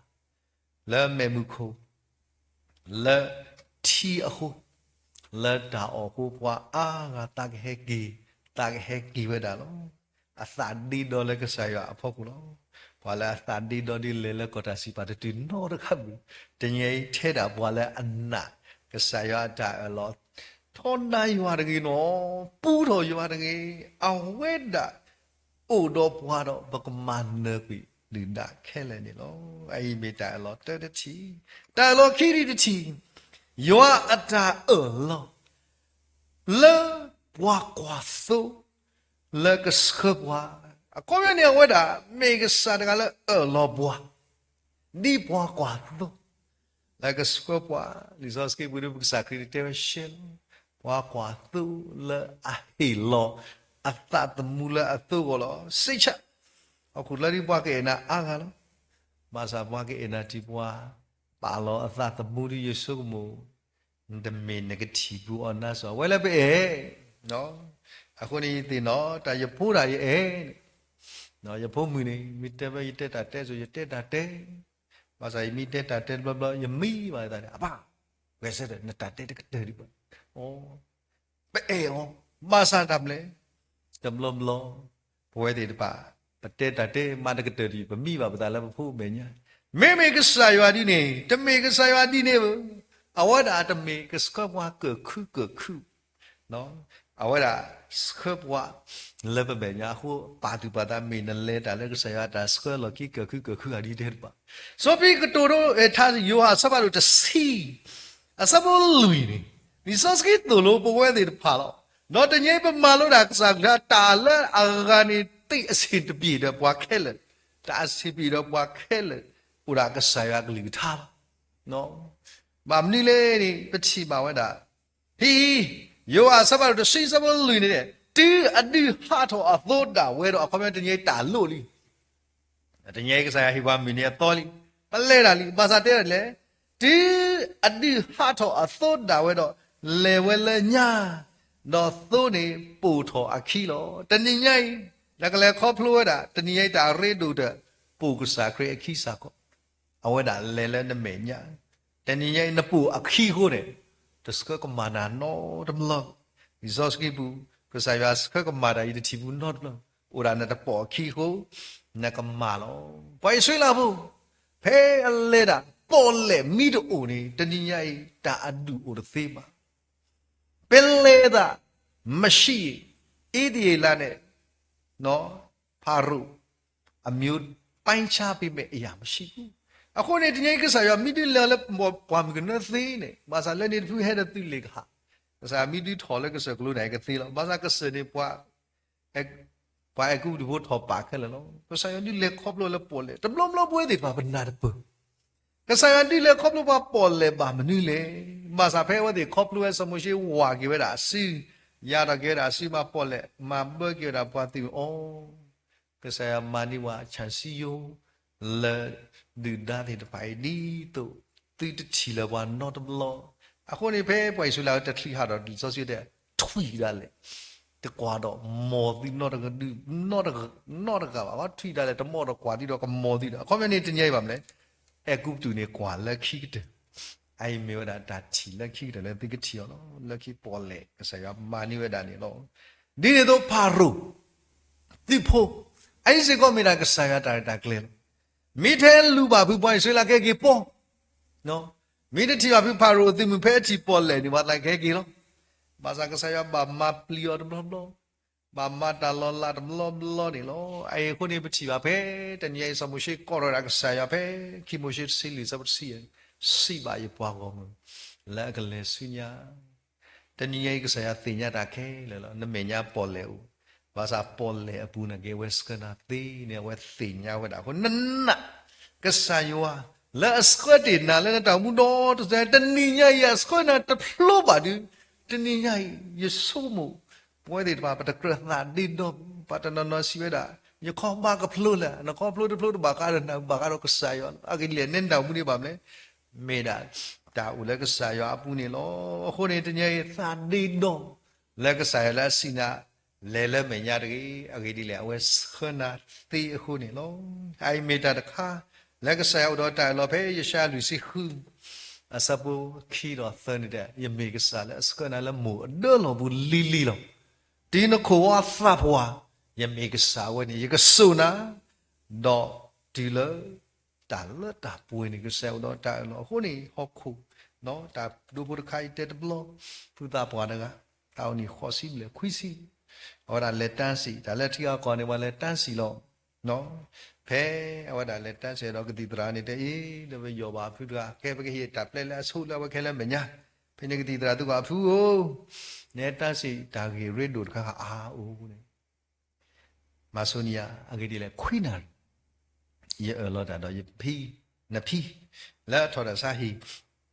လၢမဲးမုၢ်ခိၣ်, လၢထံအဃိ, လၢတၢ်အီၣ်အဃိ ပှၤအါဂၤသးကဟဲက့ၤ, သးကဟဲက့ၤဝဲဒၣ်လီၤ. အသးဒ့ဒီလၢကစၢ်ယွၤအဖီခိၣ်လီၤ. ပှၤလၢအသးဒ့ဒီဒ်လဲၣ်လၢကီၢ်တၢ်စံးပာ်တတုၤနီတခါမုၢ်, တနံၤအံၤထဲဒၣ်ပှၤလၢအနာ် ကစၢ်ယွၤအတၢ်အၢၣ်လီၤ, ထီဒါယွၤတဂ့ၤနီၤ, ပူထီၣ်ယွၤတဂ့ၤ, အဝဲဒၣ် အိၣ်ဒီးပှၤဒီး ပကမၤနၢၤကွံာ်ဒုၣ်ဒါခဲလၢာ်န့ၣ်လီၤ. အအံၤမ့ၢ်တၢ်အၢၣ်လီၤတၢတထံၣ်, တၢ်အၢၣ်လီၤခံထံၣ်တထံၣ်, ယွၤအတၢ်အၢၣ်လီၤ လၢပှၤကွၢ်သိ လၢကဆှၢပှၤ, အခီပညီန့ၣ် အဝဲဒၣ်မ့ၢ်ကစၢ်တဂၤလၢအၢၣ်လီၤပှၤ ဒ်ပှၤကွၢ်သိ လၢကဆှၢပှၤ, လံာ်စီဆှံပူၤဒ်ပကစၢ်ခရံာ်တဲဝဲရှဲလီၤ, ပှၤကွၢ်သိလၢအဟ့ၣ်လီၤအသးသမူလၢအသိအဂီၢ်လီၤ. စံးဆၣ်, ဟီၣ်ခိၣ်ချၢဒ်ပှၤကအဲၣ်နၤအါဂၤလီၤ. ဘၣ်ဆၣ်ပှၤကအဲၣ်နၤတံၢ်ပှၤ ပာ်လီၤအသးသမူဒ်ယဆိကမိၣ် နတမ့ၢ်နကထံၣ်ပူၤအီၤနၤစ့ၢ် အဝဲလၢပအဲၣ်, အဃိန့ၣ်ယသ့ၣ်နီၣ် တၢ်ယဖိဒၣ်ယအဲၣ်န့ၣ်, ယဖိမုၣ်န့ၣ် မ့ၢ်တဲဘၣ်ယတဲတၢ်တဲစိၤ ယတဲတၢ်တဲ, ဘၣ်ဆၣ်ယမ့ၢ်တဲတၢ်တဲတဘျီဘျီ ယမံဘၣ်ယသးန့ၣ် အဘၣ်, ဂဲၤဆၢထၢၣ် နတၢ်တဲတကတၢၢ်ဒံးဘၣ်, ပအဲၣ်အီၤ, ဘၣ်ဆၣ်တၢ်မနုၤလဲၣ်, တဘျီဘျီ ပဝဲသ့ၣ်တဖၣ် ပတဲတၢ်တဲမၤတကတၢၢ်ဒံး ပမံဘၣ်ပသးလၢပဖိမဲာ်ညါ, မ့မ့ၢ်ကစၢ်ယွၤဒ်န့ၣ် တမ့ၢ်ကစၢ်ယွၤဒ်န့ၣ်ဘၣ်, အဝဲဒၣ်တမ့ၢ်ကဆှၢပှၤကၢၣ်ခုကၢၣ်ခု အဝဲဒၣ်ဆှၢပှၤလၢပမဲာ်ညါအဃိ ပာ်သူၣ်ပာ်သးမ့ၢ်နလဲၤတၢ်လၢကစၢ်ယွၤအတၢ်ဆှၢလီၢ်ခံကၢၣ်ခုကၢၣ်ခုဂၤဒ်တဲတဘၣ်. စီဖံကတိၤဒိ ထါယိၤဟၣ်အဆၢဖးဒိၣ်တဆံ အဆၢဖိလွံၢ်န့ၣ် လံာ်စီဆှံသိၣ်လိပဝဲသ့ၣ်တဖၣ်လီၤ. ဒီးတနံၤအံၤပမၤလိတၢ်ကစၢ်အကလုၢ်ကထါ တၢ်လၢအဂၤန့ၣ် သ့ၣ်အဆံးတပျ့ၤဒီးပှၤခဲလၢာ်, တၢ်အဆံးပျ့ၤဒီးပှၤခဲလၢာ် အိၣ်ဒၣ်ကစၢ်ယွၤအကလုၢ်ကထါလီၤ. ဘၣ်မနုၤလဲၣ်န့ၣ် ပထံၣ်ဘၣ်ဝဲဒၣ် ဖဲယိၤဟၣ်အဆၢဖးဒိၣ်တဆံအဆၢဖိလွံၢ်န့ၣ် တုၤအဒုးဟးထီၣ်အသိဒၣ်ဝဲဒီး အခီပညီတနံၤအံၤတၢ်လိၣ်လံ တနံၤအံၤကစၢ်ယွၤဟ့ၣ်ပှၤမုၢ်နံၤအသီလံ, ပလဲၤတၢ်လံ, ဘၣ်ဆၣ်တဲဒ်လဲၣ်, တုၤအဒုးဟးထီၣ်အသိဒၣ်ဝဲဒီး လဲၤဝဲလၢညါ, ဒီးသိန့ၣ်ပိာ်ထီၣ်အခံလီၤ. တနံၤညါအံၤ နကလဲၤခီဖျိဝဲဒၣ် တနံၤညါအံၤတၢ်ရ့ဒိၣ်ဒီး ပိာ်ကစၢ်ခရံာ်အခံစ့ၢ်ကီး အဝဲဒၣ်လဲၤလၢနမဲာ်ညါ, တနံၤညါအံၤနပိာ်အခံအဃိန့ၣ် တဆှၢကမၤနၤနီတဘျီ, လံာ်စီဆှံပူၤ ကစၢ်ယွၤဆှၢကမၤတၢ်အံၤတထံၣ်ပူၤနီတဘျီ, အိၣ်ဒၣ်နတပိာ်အခံအဃိ နကမၤလီၤ. ပှၤအံၣ်စရ့လးဖိ ဖဲအလဲၤဒၣ် ပီၣ်လဲၣ်မ့ၢ်တအိၣ်န့ၣ် တနံၤညါအံၤ တၢ်အဒူၣ်အိၣ်တသ့ဘၣ်. ပလဲၤသး မရှိ အ့သ့လးန့ၣ် ဖၤရိၤ အမျိုး ပိုင်းခြားပေးမယ့်အရာမရှိဘူး. အဃိန့ၣ် တနံၤအံၤကစၢ်ယွၤမ့ၢ်ဒုးလဲၤအီၤလၢပှၢ်မုၢ်ကနၢသ့န့ၣ် ဘၣ်ဆၣ်လၢန့ၣ်တဖုဟဲဒီးသုးလ့ၣ်ကဟၣ်, ကစၢ်ယွၤမ့ၢ်ဒုးထီၣ်လၢကစၢၢ်ကလိန့ၣ်ကသ့လီၤ. ဘၣ်ဆၣ်ကစၢၢ်န့ၣ် ပှၤအဲၤကူပတူးဖိထီၣ်ပာ်ခဲလၢာ်လီၤ. ကစၢ်ယွၤဒုးလဲၤခီဖျိလၢပီၣ်လဲၣ် တဘျီဘျီပဝဲသ့ၣ်တဖၣ်ပနၢ်တပၢၢ် ကစၢ်ယွၤဒုးလဲၤခီဖျိပှၤပီၣ်လဲၣ်ဘၣ်မနုၤလဲၣ်. ဘၣ်ဆၣ်ဖဲအဝဲသ့ၣ်ခီဖျိဝဲစီၤမိၤၡ့ဝၤက့ၤဝဲဒၣ်အစု, ယၤထီၣ်က့ၤဝဲဒၣ်အစုမၤပီၣ်လဲၣ် မၤဘၢက့ၤဝဲဒၣ်ပှၤသ့ၣ်အီၤ, ကစၢ်ယွၤမၤန့ၢ်ဝဲဆၣ်စံယိၤ လၢဒုၣ်ဒါသ့ၣ်တဖၣ်အံၤဒ်သိး သုတထံၣ်လၢၤပှၤနီတဘျီ. အဃိန့ၣ် ဖဲပှၤအံၣ်စရ့လးတချုးဟးထီၣ်လံာ်စီဆှံတဲ ထွံၣ်ဒၣ်လဲာ် တကွၢ်ဒီးမီၢ်သုနီတဂၤဘၣ်, ထွံၣ်ဒၣ်လဲာ် တမီၢ်ဒီးကွၢ်သုဒီးကမီၢ်သုဒီး အခီပညီန့ၣ်တနံၤအံၤဘၣ်မနုၤလဲၣ်, အဲၤကူပတူးန့ၣ်ကွၢ်လၢခံကတၢၢ်, အအံၤမ့ၢ်ဝဲဒၣ်တၢ်ထံၣ်လၢခံကတၢၢ်လၢသုကထံၣ်အီၤလီၤ. လၢခံပီၣ်လဲၣ် ကစၢ်ယွၤမၤန့ၢ်ဝဲဒၣ်န့ၣ်လီၤ. ဒ်န့ၣ်အသိးဖၤရိၤ သုးဖိ, အအံၤစ့ၢ်ကီးမ့ၢ်ဒၣ်ကစၢ်ယွၤတၢ်ရဲၣ်တၢ်ကျဲၤလီၤ. မ့ၢ်ထဲလူၤဘၣ်ဖုးပှၤအံၣ်စရ့လးကဟဲက့ၤပီၢ်, မ့ၢ်တထံၣ်ဘၣ်ဖုးဖၤရိၤအသုးမုၢ်ဖဲအထံၣ်ပီၣ်လဲၣ်န့ၣ် ပှၤသးကဟဲက့ၤလီၤ. ဘၣ်ဆၣ်ကစၢ်ယွၤဘၣ်မၤပျံၤအီၤတဘျီဘျီ, ဘၣ်မၤတၢ်လီၤလးတဘျီဘျီန့ၣ်လီၤ. အအံၤအဃိန့ၣ် ပထံၣ်ဘၣ်ဖဲ တနံၤအံၤ စီၤမိၤၡ့ကိးထီၣ်ဝဲဒၣ်ကစၢ်ယွၤဖဲ ခံမိၤၡ့တဆံလွံၢ်အဆၢဖိတဆံယဲၢ်, စံးဘၣ်ယပှၤဂီၢ်မုၢ် လၢအကလဲၤဆူညါ တနံၤညါအံၤ ကစၢ်ယွၤသ့ၣ်ညါတၢ်ခဲလၢာ်လီၤ. နမဲာ်ညါပီၣ်လဲၣ်အိၣ်, ဘၣ်ဆၣ်ပီၣ်လဲၣ်အပူၤနာ်က့ အဝဲဆှၢနၤသ့န့ၣ် အဝဲသ့ၣ်ညါဝဲဒၣ်အဃိ နနာ် ကစၢ်ယွၤ လၢအဆှၢတ့ၢ်နၤလၢနတၢ်အိၣ်မူဒီတစဲး တနံၤညါအံၤ အဆှၢနၤတဖျိဘၣ်ဒီး တနံၤညါအံၤ ယဆိကမိၣ် ပဝဲသ့ၣ်တဖၣ် ပတကြၢးသးဒ့ဒီဘၣ်. ပှၤတနီၤနီၤစံးဝဲဒၣ် ယခီၣ်ဘၣ်ကဖျိလဲၣ်, နခီဖျိတဖျိတဘၣ်ဃးဒီးနၤ ဘၣ်ဃးဒီးကစၢ်ယွၤလီၤ. အဂ့ၢ်ဒ်လဲၣ် နဲနတၢ်အိၣ်မူန့ၣ်ဘၣ်မနုၤလဲၣ် မ့ၢ်ဒၣ် တၢ်အိၣ်လၢကစၢ်ယွၤအပူၤန့ၣ်လီၤ. အဃိန့ၣ် တနံၤအံၤ သးဒ့ဒီ လၢကစၢ်ယွၤလၢအစံးနၤ လဲၤလၢမဲာ်ညါတဂ့ၤ. အဂ့ၢ်ဒ်လဲၣ် အဝဲဆှၢနၤသ့အဃိန့ၣ်လီၤ. အအံၤမ့ၢ်တၢ်တခါ လၢကစၢ်ယွၤအိၣ်ဒီးတၢ်အၢၣ်လီၤဖဲယၡါယၤလွံၢ်ဆံဃု အဆၢဖိခံဒီးသၢန့ၣ်တဲ ယမ့ၢ်ကစၢ်လၢအဆှၢနၤလၢမိၢ်အဒၢလီၢ်ပူၤလံၤလံၤလီၤ. တုၤနခိၣ်ဝါသးပှၢ် ယမ့ၢ်ကစၢ်အဝဲန့ၣ် ယကစိာ်နၤ ဒီးတုၤလၢ တၢ်လၢတၢ်ပှဲၤန့ၣ် ကစၢ်ယွၤအိၣ်ဒီးတၢ်အၢၣ်လီၤ. အဃိန့ၣ် ဟီၣ်ခိၣ် တၢ်ဒိဖိတခါအံၤတဲတဘျီ ဖုသးပှၢ်တဂၤ သးအိၣ်နံၣ်ဃိးဆံဘျဲၣ်ခွံဆံ အဝဲဒၣ်လဲၤတၢ်စံး တၢ်လၢထံဂၤကီၢ်န့ၣ် ပှၤလဲၤတၢ်စံးလီၤ. ဖဲအဝဲဒၣ်လဲၤတၢ်စံးဒီးကသံၣ်သရၣ်န့ၣ်တဲအံၤ ဒီးပယီၤဘၣ်အဖုတဂၤ ကဲပကဟ့ၣ်တၢ်ပျဲလၢအဆိလၢအဝဲခဲလၢာ်မဲာ်ညါ, ဖဲန့ၣ်ကသံၣ်သရၣ်သံကွၢ်အဖုဧၢ, နတၢ်စံးတၢ်ဂ့ၢ်ရ့ဒိၣ်တခါအါအိၣ်န့ၣ် မၤဆိနံၤယၤ အဂ့ၢ်ဒ်လဲၣ် ခွံနၣ်ရံၣ် ယအၢၣ်လီၤတၢ်ဒီးယဖံ, နဖံ, လၢအထီၣ်တၢ်ဆါဟံၣ်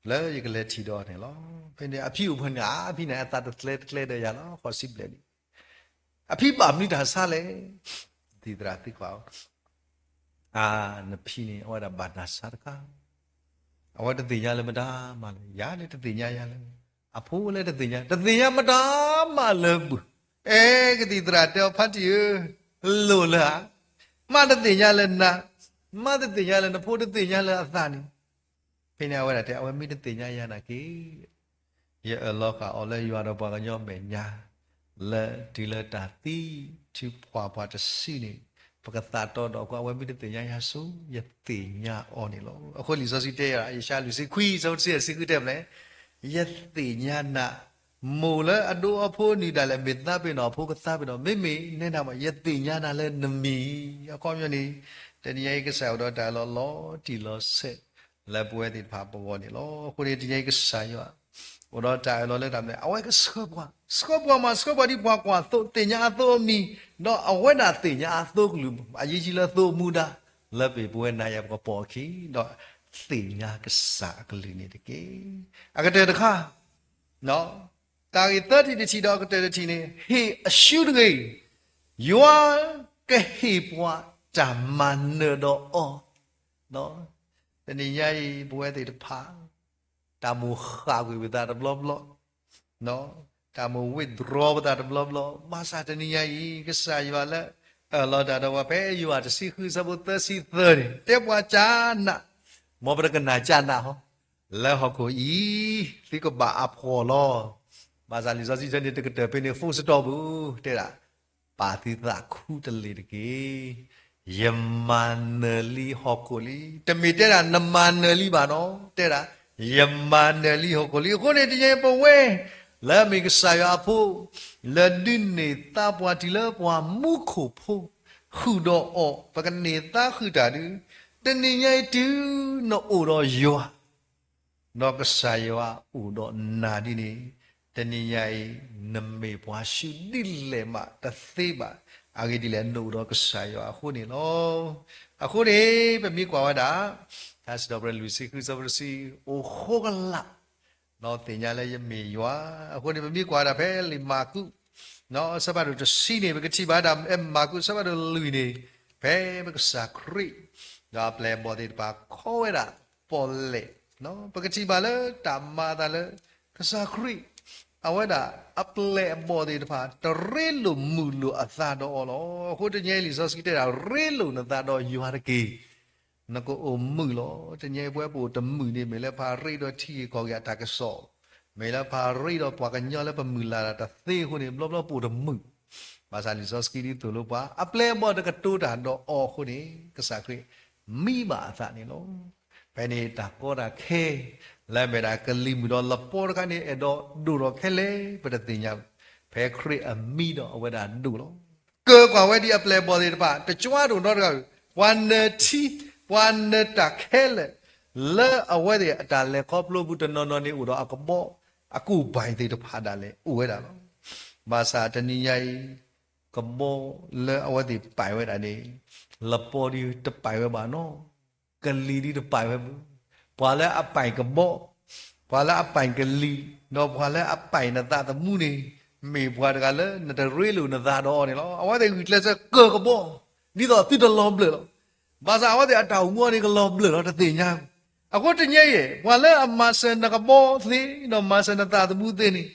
လၢယကလဲၤထံၣ်ဒီးန့ၣ်လီၤ. ဖဲန့ၣ်အဖံအိၣ်ဖဲန့ၣ် အဖံန့ၣ် အသးတကျဲတကျဲဒီးယၤလီၤ ဃိးဆံဘျဲၣ်လံ. အဖံဘၣ်မနုၤတၢ်ဆါလဲၣ်. သံၣ်သရၣ်သံကွၢ်အီၤ အါ, နဖံန့ၣ် အဝဲဒၣ်ဘၣ်တၢ်ဆါတခါ, အဝဲတသ့ၣ်ညါလၢမတၤမၤလၢၤ, ယၤန့ၣ်တသ့ၣ်ညါယၤလၢၤ, အဖိလၢတသ့ၣ်ညါ, တသ့ၣ်ညါမတၤမၤလၢၤဘၣ်. အဲ ကသံၣ်သရၣ်တဲအီၤ ဖါတံၢ်ဧၢ, လိၣ်လၢဧါ, မါတသ့ၣ်ညါလၢၤနၤ, မါတသ့ၣ်ညါလၢၤ နဖိတသ့ၣ်ညါလၢၤအသးန့ၣ်. ဖဲန့ၣ်အဝဲဒၣ်တဲ အဝဲမ့ၢ်တသ့ၣ်ညါယၤနာ်က့ ယအၢၣ်လီၤဃာ်အီၤလၢယွၤဒီးပှၤကညီမဲာ်ညါ လၢတုၤလၢတၢ်သံ တုၤပှၤပှၤတဆံန့ၣ် ပကသးတီဒီးအဃိ အဝဲမ့ၢ်တသ့ၣ်ညါယၤဆိ ယသ့ၣ်ညါအီၤန့ၣ်လီၤ. အဃိလံာ်စီဆှံတဲယၤ ယၡါယၤလွံၢ်ဆံခွံ ဆၢဖိတဆံယဲၢ်ဆံဃုတဲဖျဲၣ်, ယသ့ၣ်ညါနၤ, မိၢ်လၢအဒိအဖိနုၤဒၣ်လဲာ် မ့ၢ်သးပ့ၤနီၣ်အဖိကသးပ့ၤနီၣ်, မ့မ့ၢ်နဲဒၣ်မး ယသ့ၣ်ညါနၤလၢနမံၤ, အခီပညီန့ၣ် တနံၤညါအံၤကစၢ်ယွၤအိၣ်ဒီးတၢ်အၢၣ်လီၤလီၤတံၢ်လီၤဆဲး လၢပဝဲသ့ၣ်တဖၣ်အပဂီၢ်န့ၣ်လီၤ. အဃိန့ၣ် တနံၤညါအံၤကစၢ်ယွၤ အိၣ်ဒီးတၢ်အၢၣ်လီၤလၢတၢ်မနုၤလဲၣ်, အဝဲကဆှၢပှၤ, ဆှၢပှၤမး ဆှၢပှၤဒ်ပှၤကွၢ်သိ သ့ၣ်ညါအသိအမံၤ, ဒီးအဝဲဒၣ်သ့ၣ်ညါအသိကလုၢ်, အယံာ်ယံာ်လၢသိအမူဒါ, လၢပပဝဲနၤယၤပကပိာ်အခံ, ဒီးသ့ၣ်ညါကစၢ်အကလုၢ်န့ၣ်တက့ၢ်. အကတၢၢ်တခါ တၢ်ဂ့ၢ်သၢထံၣ်တထံၣ်ဒီးအကတၢၢ်တထံၣ်န့ၣ် ဟ့ၣ်အရှုတဂ့ၤ, ယွၤကဟ့ၣ်ပှၤတၢ်မၤနၢၤဒီးအီၤ. တနံၤညါအံၤ ပဝဲသ့ၣ်တဖၣ် တၢ်မိၣ်ဃၣ်ကွံာ်ပသးတဘျီဘျီ, တၢ်မိၣ် withdraw ပသးတဘျီဘျီ, ဘၣ်ဆၣ်တနံၤညါအံၤ ကစၢ်ယွၤလၢအၢၣ်လီၤတၢ်ဒီးပှၤ ဖဲယိၤဟၣ်တဆံဃု ဆၢဖိသၢဆံသၢန့ၣ် တဲပှၤကနၣ်, မ်ပတကနၣ်ကနၣ်ဟီ လၢဟီၣ်ခိၣ်အံၤ သုကဘၣ်အဖှီၣ်လီၤ. ဘၣ်ဆၣ်လံာ်စီဆှံန့ၣ် တကတၢၢ်ဖဲန့ၣ် full stop ပူၤ တဲဒၣ် ပာ်သုသးခူတလ့ၢ်တက့ၢ်. ယမၤနၢၤလံဟီၣ်ခိၣ်လံ. တမ့ၢ်တဲဒၣ်နမၤနၢၤလံဘၣ်နီၤ, တဲဒၣ် ယမၤနၢၤလံဟီၣ်ခိၣ်လံ. အဃိန့ၣ် တနံၤညါအံၤပဝဲ လၢအမ့ၢ်ကစၢ်ယွၤအဖိ လၢဒုးနဲၣ်သါပှၤတုၤလၢပှၤမူခိၣ်ဖိ ဃုာ်ဒီးအီၤ ပကနဲၣ်သါဃုာ်တၢ်ဒုး, တနံၤညါအံၤတုၤနအိၣ်ဒီးယွၤ ဒီးကစၢ်ယွၤအိၣ်ဒီးနၤဒ်န့ၣ်, တနံၤညါအံၤ နမ့ၢ်ပှၤဆူဒ်လဲၣ်မးတသ့ဘၣ်. အဂ့ၢ်ဒ်လဲၣ် နအိၣ်ဒီးကစၢ်ယွၤအဃိန့ၣ်လီၤ. အဃိန့ၣ် ပမ့ၢ်ကွၢ်ဝဲဒၣ် ထါစံးထီၣ်ပတြၢၤလွံၢ်ဆံဃု ဆၢဖိတဆံ, အိၣ်ဃိကလာ် သ့ၣ်ညါလၢယမ့ၢ်ယွၤ. အဃိန့ၣ် ပမ့ၢ်ကွၢ်ဝဲဒၣ်ဖဲလံာ်မၢ်ကူး ဆၢဖးဒိၣ်တဆံန့ၣ် ပကထံၣ်ဘၣ်ဒၣ် မၢ်ကူး ဆၢဖးဒိၣ်လွံၢ်န့ၣ် ဖဲပကစၢ်ခရံာ် ဒီးအပျဲၢ်အဘီၣ်သ့ၣ်တဖၣ် ခီဝဲဒၣ်ပီၣ်လဲၣ်, ပကထံၣ်ဘၣ်လၢတၢ်မၤအသးလၢ ကစၢ်ခရံာ် အဝဲဒၣ်အပျဲၢ်အဘီၣ်သ့ၣ်တဖၣ် တရ့လိာ်မုာ်လိာ်အသးဒီးအီၤလီၤ. အဃိတနံၤညါအံၤ လံာ်စီဆှံတဲဒၣ် ရ့လိာ်နသးဒီးယွၤတက့ၢ်. နကအိၣ်မုာ်လီၤ. တနံၤညါအံၤ ပဝဲပအိၣ်တမုာ်န့ၣ် မ့ၢ်လၢပှၤရ့ဒီးထံဂ့ၢ်ကီၢ်ဂ့ၢ်အတၢ်ကစီၣ်, မ့ၢ်လၢပှၤရ့ဒီးပှၤကညီလၢပမုၢ်လၢ်တၢ်တသ့အဃိန့ၣ် ဘျီဘျီပအိၣ်တမုာ်. ဘၣ်ဆၣ်လံာ်စီဆှံဒ်သိးလိပှၤ အပျဲၢ်အဘီၣ်တကတိၤတၢ်ဒီးအီၤအဃိန့ၣ် ကစၢ်ခရံာ် မံဘၣ်အသးန့ၣ်လီၤ. ဖဲန့ၣ်တၢ်ကီတၢ်ခဲ လၢအမ့ၢ်ဒၣ်ကလံၤမုၢ်ဒီးလပီတခါန့ၣ် အဲၣ်ဒိးဒိၣ်ထီၣ်ခဲလၢာ် ပတသ့ၣ်ညါဘၣ်. ဖဲခရံာ်အမံဒီးအဝဲဒၣ်ဒိၣ်လီၤ. ကၢကွၢ်ဝဲဒ်အပျဲၢ်အဘီၣ်သ့ၣ်တဖၣ် တကွၢ်ဒိၣ်နီတဂၤ, ပှၤနၢၤထံ, ပှၤနၢၤတၢ်ခဲလၢာ်, လၢအဝဲသ့ၣ်အတၢ်လဲၤခီဖျိပူၤတနီၤနီၤန့ၣ်အိၣ်ဒီးအကဘီ အကူၣ်ဘၣ်သ့ၣ်တဖၣ်ဒၣ်လဲာ်အိၣ်ဝဲဒၣ်လီၤ. ဘၣ်ဆၣ်တနံၤညါအံၤ ကဘီလၢအဝဲသ့ၣ်ပာ်ဝဲဒၣ်န့ၣ် လပီဒ်တပာ်ဝဲဘၣ်နီၤ, ကလံၤဒ်တပာ်ဝဲဘၣ်. ပှၤလၢအပာ်ကဘီ, ပှၤလၢအပာ်ကလံၤ, ဒီးပှၤလၢအပာ်နသးသမူန့ၣ် မ့ၢ်ပှၤတဂၤလၢနတရ့လိာ်နသးဒီးအီၤန့ၣ်လီၤ. အဝဲသ့ၣ်ဂုာ်ကျဲးစၢးကၢကဘီ, ဒ်သိးသုတလီၤဘျၢၣ်လီၤ. ဘၣ်ဆၣ်အဝဲသ့ၣ်အတၢ်အိၣ်မူအီၤန့ၣ် ကလီၤဘျၢၣ်လီၤ တသ့ၣ်ညါ. အဃိတနံၤညါအံၤ ပှၤလၢအမၤစၢၤနကဘီသ့ ဒီးမၤစၢၤနသးသမူသ့န့ၣ်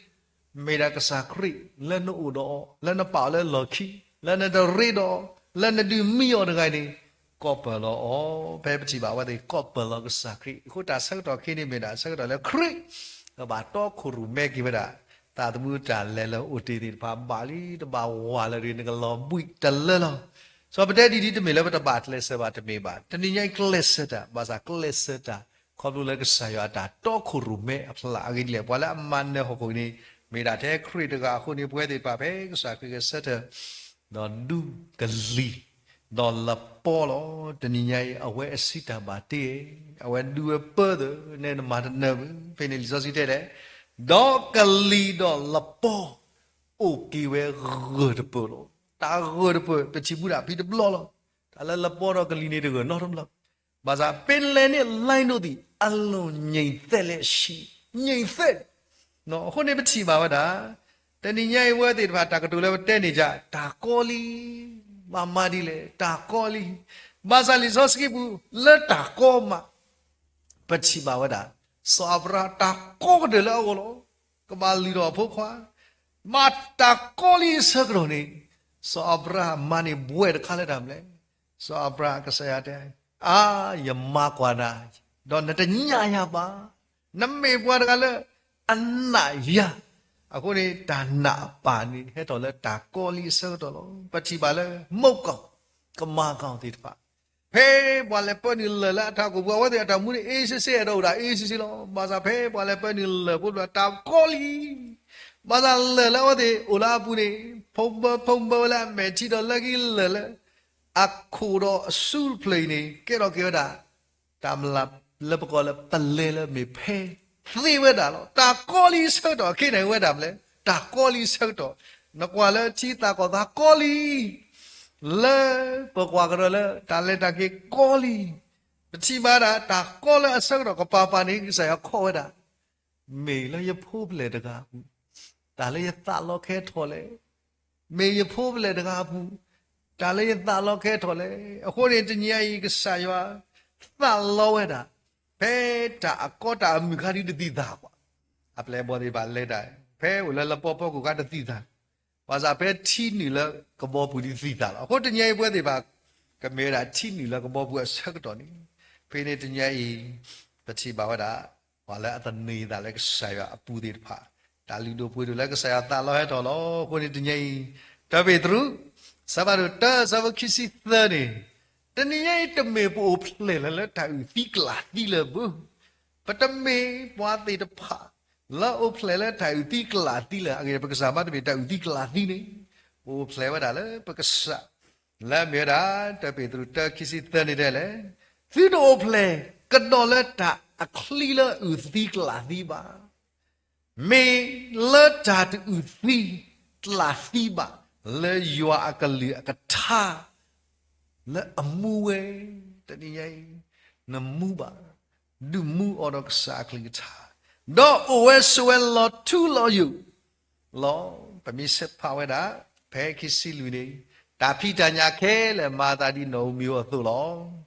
မ့ၢ်ဒၣ်ကစၢ်ခရံာ်လၢနအိၣ်ဒီးအီၤ, လၢနပာ်အီၤလၢလီၢ်ခံ, လၢနတရ့ဒီးအီၤ, လၢနဒုးမံအီၤတဂၤန့ၣ် ကိးပၢၢ်လီၤအီၤ. ဖဲပထံၣ်ဘၣ်အဝဲသ့ၣ်ကိးပၢၢ်လီၤကစၢ်ခရံာ်အဃိ တၢ်ဆၢကတီၢ်ခဲအံၤမ့ၢ်ဒၣ်ဆၢကတီၢ်လၢခရံာ် ကဘၣ်တီခိၣ်ရိၣ်မဲက့ၤဝဲဒၣ် သးသမူတၢ်လဲၤလၢအိၣ်တ့ၢ်သ့ၣ်တဖၣ် ဘၣ်လံတဘၣ်ဝၤလၢတဂ့ၤ နကလီၤဘှံးတလၢလီၤ. စီၤပတဲဒ်ဒ်တမ့ၢ်လၢပတဘၣ်ကျဲးစၢးဘၣ်တမ့ၢ်ဘၣ်. တနံၤညါအံၤကျဲးစၢးတၢ်, ဘၣ်ဆၣ်ကျဲးစၢးတၢ် ခီဖျိလၢကစၢ်ယွၤအတၢ်တီခိၣ်ရိၣ်မဲအဖျါ အဂ့ၢ်ဒ်လဲၣ် ပှၤလၢအမၤနၢၤဟီၣ်ခိၣ်န့ၣ် မ့ၢ်ဒၣ်ထဲခရံာ်တဂၤအဃိန့ၣ် ပဝဲသ့ၣ်တဖၣ်ဖဲကစၢ်ခရံာ်ဂဲၤဆၢထၢၣ် ဒီးဒူကလံၤ ဒီးလပီလီၤ. တနံၤညါအံၤ အဝဲအစံးတၢ်ဘၣ်တ့ၢ်, အဝဲဒူဝဲပၢၢ်သၢၣ် နဲနမၤတနၢၤမုၢ်, ဖဲန့ၣ်လံာ်စီဆှံတဲလဲၣ်, ဒီးကလံၤဒီးလပီ အိၣ်က့ၤဝဲဂၢၢ်တပၢၢ်လီၤ. တၢ်ဂၢၢ်တပၢၢ် ပထံၣ်ဘူးဒၣ်ဖဲတဘျီလီၤ. တၢ်လၢလပီဒီးကလံၤန့ၣ်တဂၢၢ်နီတဘျီ ဘၣ်ဆၣ် ပင်လယ်နှင့်လှိုင်းတို့သည် အလွန်ငြိမ်သက်လျက်ရှိ, ငြိမ်သက်, အဃိန့ၣ်ပထံၣ်ဘၣ်ဝဲဒၣ် တနံၤညါအံၤဝဲသ့ၣ်တဖၣ် တၢ်ကတိၤလၢပတဲန့ၣ်ယါ တၢ်ကီလံ, ဘၣ်မၤဒ်လဲၣ် တၢ်ကီလံ, ဘၣ်ဆၣ်လံာ်စီဆှံပူၤ လၢတၢ်ကီမး ပထံၣ်ဘၣ်ဝဲဒၣ် စီၤအၤဘြၤဟၣ်တၢ်ကီကတၢၢ်လၢအဂီၢ်လီၤ. ကဘၣ်လုၢ်ထီၣ်အဖိခွါ, မ့ၢ်တၢ်ကီလံအဆၢကတီၢ်န့ၣ် စီၤအၤဘြၤဟၣ်မၤန့ၢ်ဘှဲၣ်တခါလၢတၢ်မနုၤလဲၣ်. စီၤအၤဘြၤဟၣ် ကစၢ်ယွၤတဲ, အါ, ယမၤကွၢ်နၤ, ဒီးနတညၣ်ယၤဘၣ်. နမ့ၢ်ပှၤတဂၤလၢအနာ်ယၤ, အဃိန့ၣ် တၢ်နာ်အပၢ်န့ၣ် ဟဲထီၣ်လၢတၢ်ကီလံအဆၢကတီၢ်လီၤ. ပထံၣ်ဘၣ်လၢ မုၣ်ကီၤ ကမၤကီၤသ့ၣ်တဖၣ် ဖဲပှၤလဲၤပၢနုာ်လၢၢ်လၢအထးခိၣ်ပူၤ အဝဲသ့ၣ်အတၢ်မူန့ၣ် အ့ၣ်စ့စ့ အဲၣ်ဒိးအိၣ်ဒၣ်အ့ၣ်စ့စ့လီၤ. ဘၣ်ဆၣ်ဖဲပှၤလဲၤပၢနုာ်လၢၢ်ဖိတဖၣ် တၢ်ကီလံ, ဘၣ်ဆၣ်လၢၢ်လၢအဝဲသ့ၣ်အိၣ်လၢအပူၤန့ၣ် ဖုံဘၢ ဖုံဘၢဝဲလၢအမဲာ်ထံဒီးလၢခံလၢၢ်လၢ အခိၣ်ဒီးအစုတဖျၢၣ်အံၤန့ၣ် ကဲထီၣ်က့ၤဝဲဒၣ် တၢ်မလၢ်လၢပကိးလၢပလဲလၢမ့ၢ်ဖဲသ့ဝဲဒၣ်လီၤ. တၢ်ကီလံအဆၢကတီၢ်အခဲအံၤန့ၣ်ဝဲဒၣ်မနုၤလဲၣ်, တၢ်ကီလံအဆၢကတီၢ်, နကွၢ်လၢထံသးကီၢ်သးကီလံ, လၢပကွၢ်ကဒီးလၢတၢ်လဲၤတၢ်က့ၤကီလံ, ပထံၣ်ဘၣ်ဒၣ် တၢ်ကီလၢအဆၢကတီၢ်ကပၤပၤန့ၣ် ကစၢ်ယွၤခီဝဲဒၣ် မ့ၢ်လၢယဖိဖျဲၣ်တဂၤအပူၤ, တၢ်လၢယသးလီခဲထီၣ်လဲၣ်. မ့ၢ်ယဖိဖျဲၣ်တဂၤအပူၤ, တၢ်လၢယသးလီခဲထီၣ်လဲၣ်. အဃိန့ၣ် တနံၤအံၤ ကစၢ်ယွၤသးလီဝဲဒၣ် ဖဲတၢ်အကီတၢ်အမုၢ်ခါဒုတသံၣ်သၣ်ဘၣ်. အပျဲၢ်အဘီၣ်သ့ၣ်တဖၣ်လဲၤတၢ် ဖဲအိၣ်လၢလပီဖီခိၣ်ခါတသံၣ်သၣ်, ဘၣ်ဆၣ်ဖဲထံနုာ်လၢကဘီပူၤဒုသံၣ်သၣ်လီၤ. အဃိတနံၤအံၤပဝဲသ့ၣ်တဖၣ် ကမ့ၢ်ဝဲဒၣ်ထံနုာ်လၢကဘီပူၤအဆၢကတီၢ်န့ၣ်, ဖဲန့ၣ်တနံၤအံၤ ပထံၣ်ဘၣ်ဝဲဒၣ် ပှၤလၢအသန့ၤသးလၢကစၢ်ယွၤအပူၤသ့ၣ်တဖၣ် တၢ်လုၢ်ဒိၣ်ပှ့ၤဒိၣ်လၢကစၢ်ယွၤသးလီဟဲထီၣ်လီၤ. အဃိန့ၣ်တနံၤအံၤ တၢပ့းတရူး အဆၢဖးဒိၣ်တၢ အဆၢဖိခံဆံသၢန့ၣ်, တနံၤအံၤတမ့ၢ်ပအိၣ်ဖျဲၣ်လၢၤလၢတၢ်အုၣ်သံကလၢ်သံလၢၤဘၣ်. ပတမ့ၢ်ပှၤသ့ၣ်တဖၣ် လၢအအိၣ်ဖျဲၣ်လၢတၢ်အုၣ်သံကလၢ်သံလၢၤ, အဂ့ၢ်ဒ်အံၤ ပကစၢ်မ့တမ့ၢ်တၢ်အုၣ်သံကလၢ်သံန့ၣ်, ပအိၣ်ဖျဲၣ်ဝဲဒၣ်လၢပကစၢ် လၢအမ့ၢ်ဝဲဒၣ် တၢပ့းတရူးတၢခံဆံသၢန့ၣ်ဒ်လဲၣ်, သုတအိၣ်ဖျဲၣ်ကဒီးလၢတၢ်အချံလၢအုၣ်သံကလၢ်သံဘၣ်. မ့ၢ်လၢတၢ်တအုၣ်သံကလၢ်သံဘၣ်, လၢယွၤအကလုၢ်အကထါ လၢအမူဝဲ, တနံၤညါအံၤ နမူဘၣ်, ဒုးမူအီၤဒီးကစၢ်အကလုၢ်ကထါ, ဒီးအိၣ်ဝဲဆိးဝဲလီၤထူလီၤယိာ်လီၤ. ပမ့ၢ်ဆဲးဖးဝဲဒၣ် ဖဲခံဆံလွံၢ်န့ၣ်, တၢ်ဖံးတၢ်ညၣ်ခဲလၢာ်မၤအသးဒ်နီၢ်ဧိၤမံၤဧိၤအသိးလီၤ.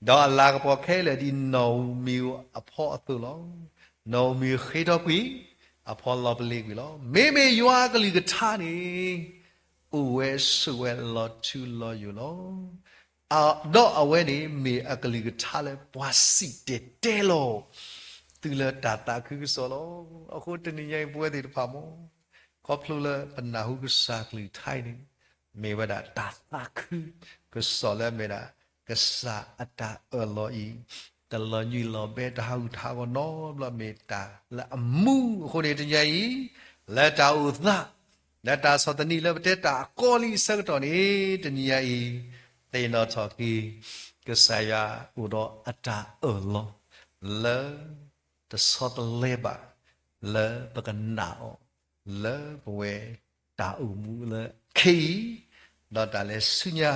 ဒီးအလၤကပီၤခဲလၢာ်ဒ်နီၢ်ဧိၤမံၤဧိၤအဖီအသိးလီၤ. နီၢ်ဧိၤမံၤဧိၤဃ့ထီကွံာ်, အဖီလီၤပလ့ၤကွံာ်လီၤ. မ့မ့ၢ်ယွၤအကလုၢ်ကထါန့ၣ် အိၣ်ဝဲဆိးဝဲလီၤထူလီၤယိာ်လီၤ. ဒီးအဝဲန့ၣ်မ့ၢ်အကလုၢ်ကထါလၢပှၤစံၣ်တဲၤတဲလီၤ တုၤလၢတၢ်သးခုကစီၣ်လီၤ. အဃိတနံၤညါအံၤပဝဲသ့ၣ်တဖၣ်မ့ၢ် ခီဖျိလၢပနၢ်ဟူကစၢ်ကလုၢ်ကထါအံၤန့ၣ်, မ့ၢ်ဝဲဒၣ်တၢ်သးခုကစီၣ်လၢအမ့ၢ်ဒၣ် ကစၢ်အတၢ်အၢၣ်လီၤအံၤ တလီၤညွံးလီၤဘဲ တဟးဂူာ်ဟးဂီၤနီတဘျီ မ့ၢ်တၢ်လၢအမူအဃိန့ၣ် တနံၤညါအံၤ လၢတၢ်အိၣ်သး လၢတၢ်ဆီၣ်သနံးလၢပတဲတၢ်အကီလံအဆၢကတီၢ်န့ၣ် တနံၤညါအံၤ သ့ၣ်နီၣ်ထီၣ်က့ၤ ကစၢ်ယွၤအိၣ်ဒီးအတၢ်အၢၣ်လီၤ လၢ တဆီတလဲဘၣ် လၢပကနာ်အီၤ လၢပဝဲတၢ်အိၣ်မူလၢခဲအံၤ ဒီးတၢ်လဲၤဆူညါ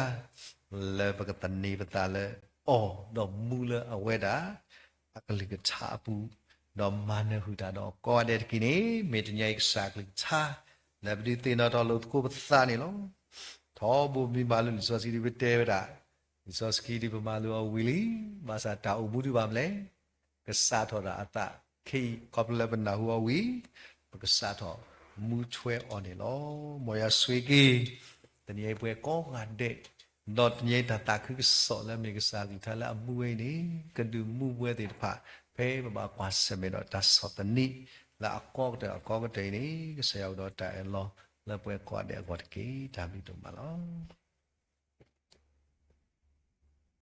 လၢပကသန့ၤပသးလၢအီၤ ဒီးမူလၢအဝဲဒၣ် အကလုၢ်ကထါအပူၤ ဒီးမၤနၢၤဟုၣ်တၢ်ဒီးကိးဂၤဒဲးတက့ၢ်န့ၣ် မ့ၢ်တနံၤအံၤကစၢ်အကလုၢ်ကထါ လၢပဒုးသ့ၣ်နီၣ်ထီၣ်လိာ်သကိးပသးန့ၣ်လီၤ. ထီဘိမ့ၢ်မၤလိလံာ်စီဆှံဒ်ပတဲဝဲဒၣ် လံာ်စီဆှံဒ်ပမၤလိအီၤဝံၤလံ, ဘၣ်ဆၣ်တၢ်အိၣ်မူဒံးဘၣ်မနုၤလဲၣ်, ကစးထီၣ်ဒၣ်အသးခဲအံၤ ခီဖျိလၢပနၢ်ဟူအီၤဝံၤ, ပကစးထီၣ်မူထွဲအီၤန့ၣ်လီၤ. မ်ယွၤဆိၣ်ဂ့ၤက့ၤ တနံၤအံၤပဝဲကိးဂၤဒဲး, ဒီးတနံၤအံၤတၢ်သးခုကစီၣ်လၢအမ့ၢ်ကစၢ်အကလုၢ်ကထါလၢအမူဝဲအံၤန့ၣ် ကဒုးမူပဝဲသ့ၣ်တဖၣ် ဖဲပဘၣ်ကွၢ်ဆၢၣ်မဲာ်ဒီးတၢ်ဆီၣ်သနံး လၢအကီကတၢၢ်အကီကတၢၢ်အံၤန့ၣ် ကစၢ်ယွၤအိၣ်ဒီးတၢ်အၢၣ်လီၤ လၢပဝဲကိးဂၤဒဲးအဂီၢ်တက့ၢ်. တၢ်ဘျုးဒိၣ်မးလီၤ.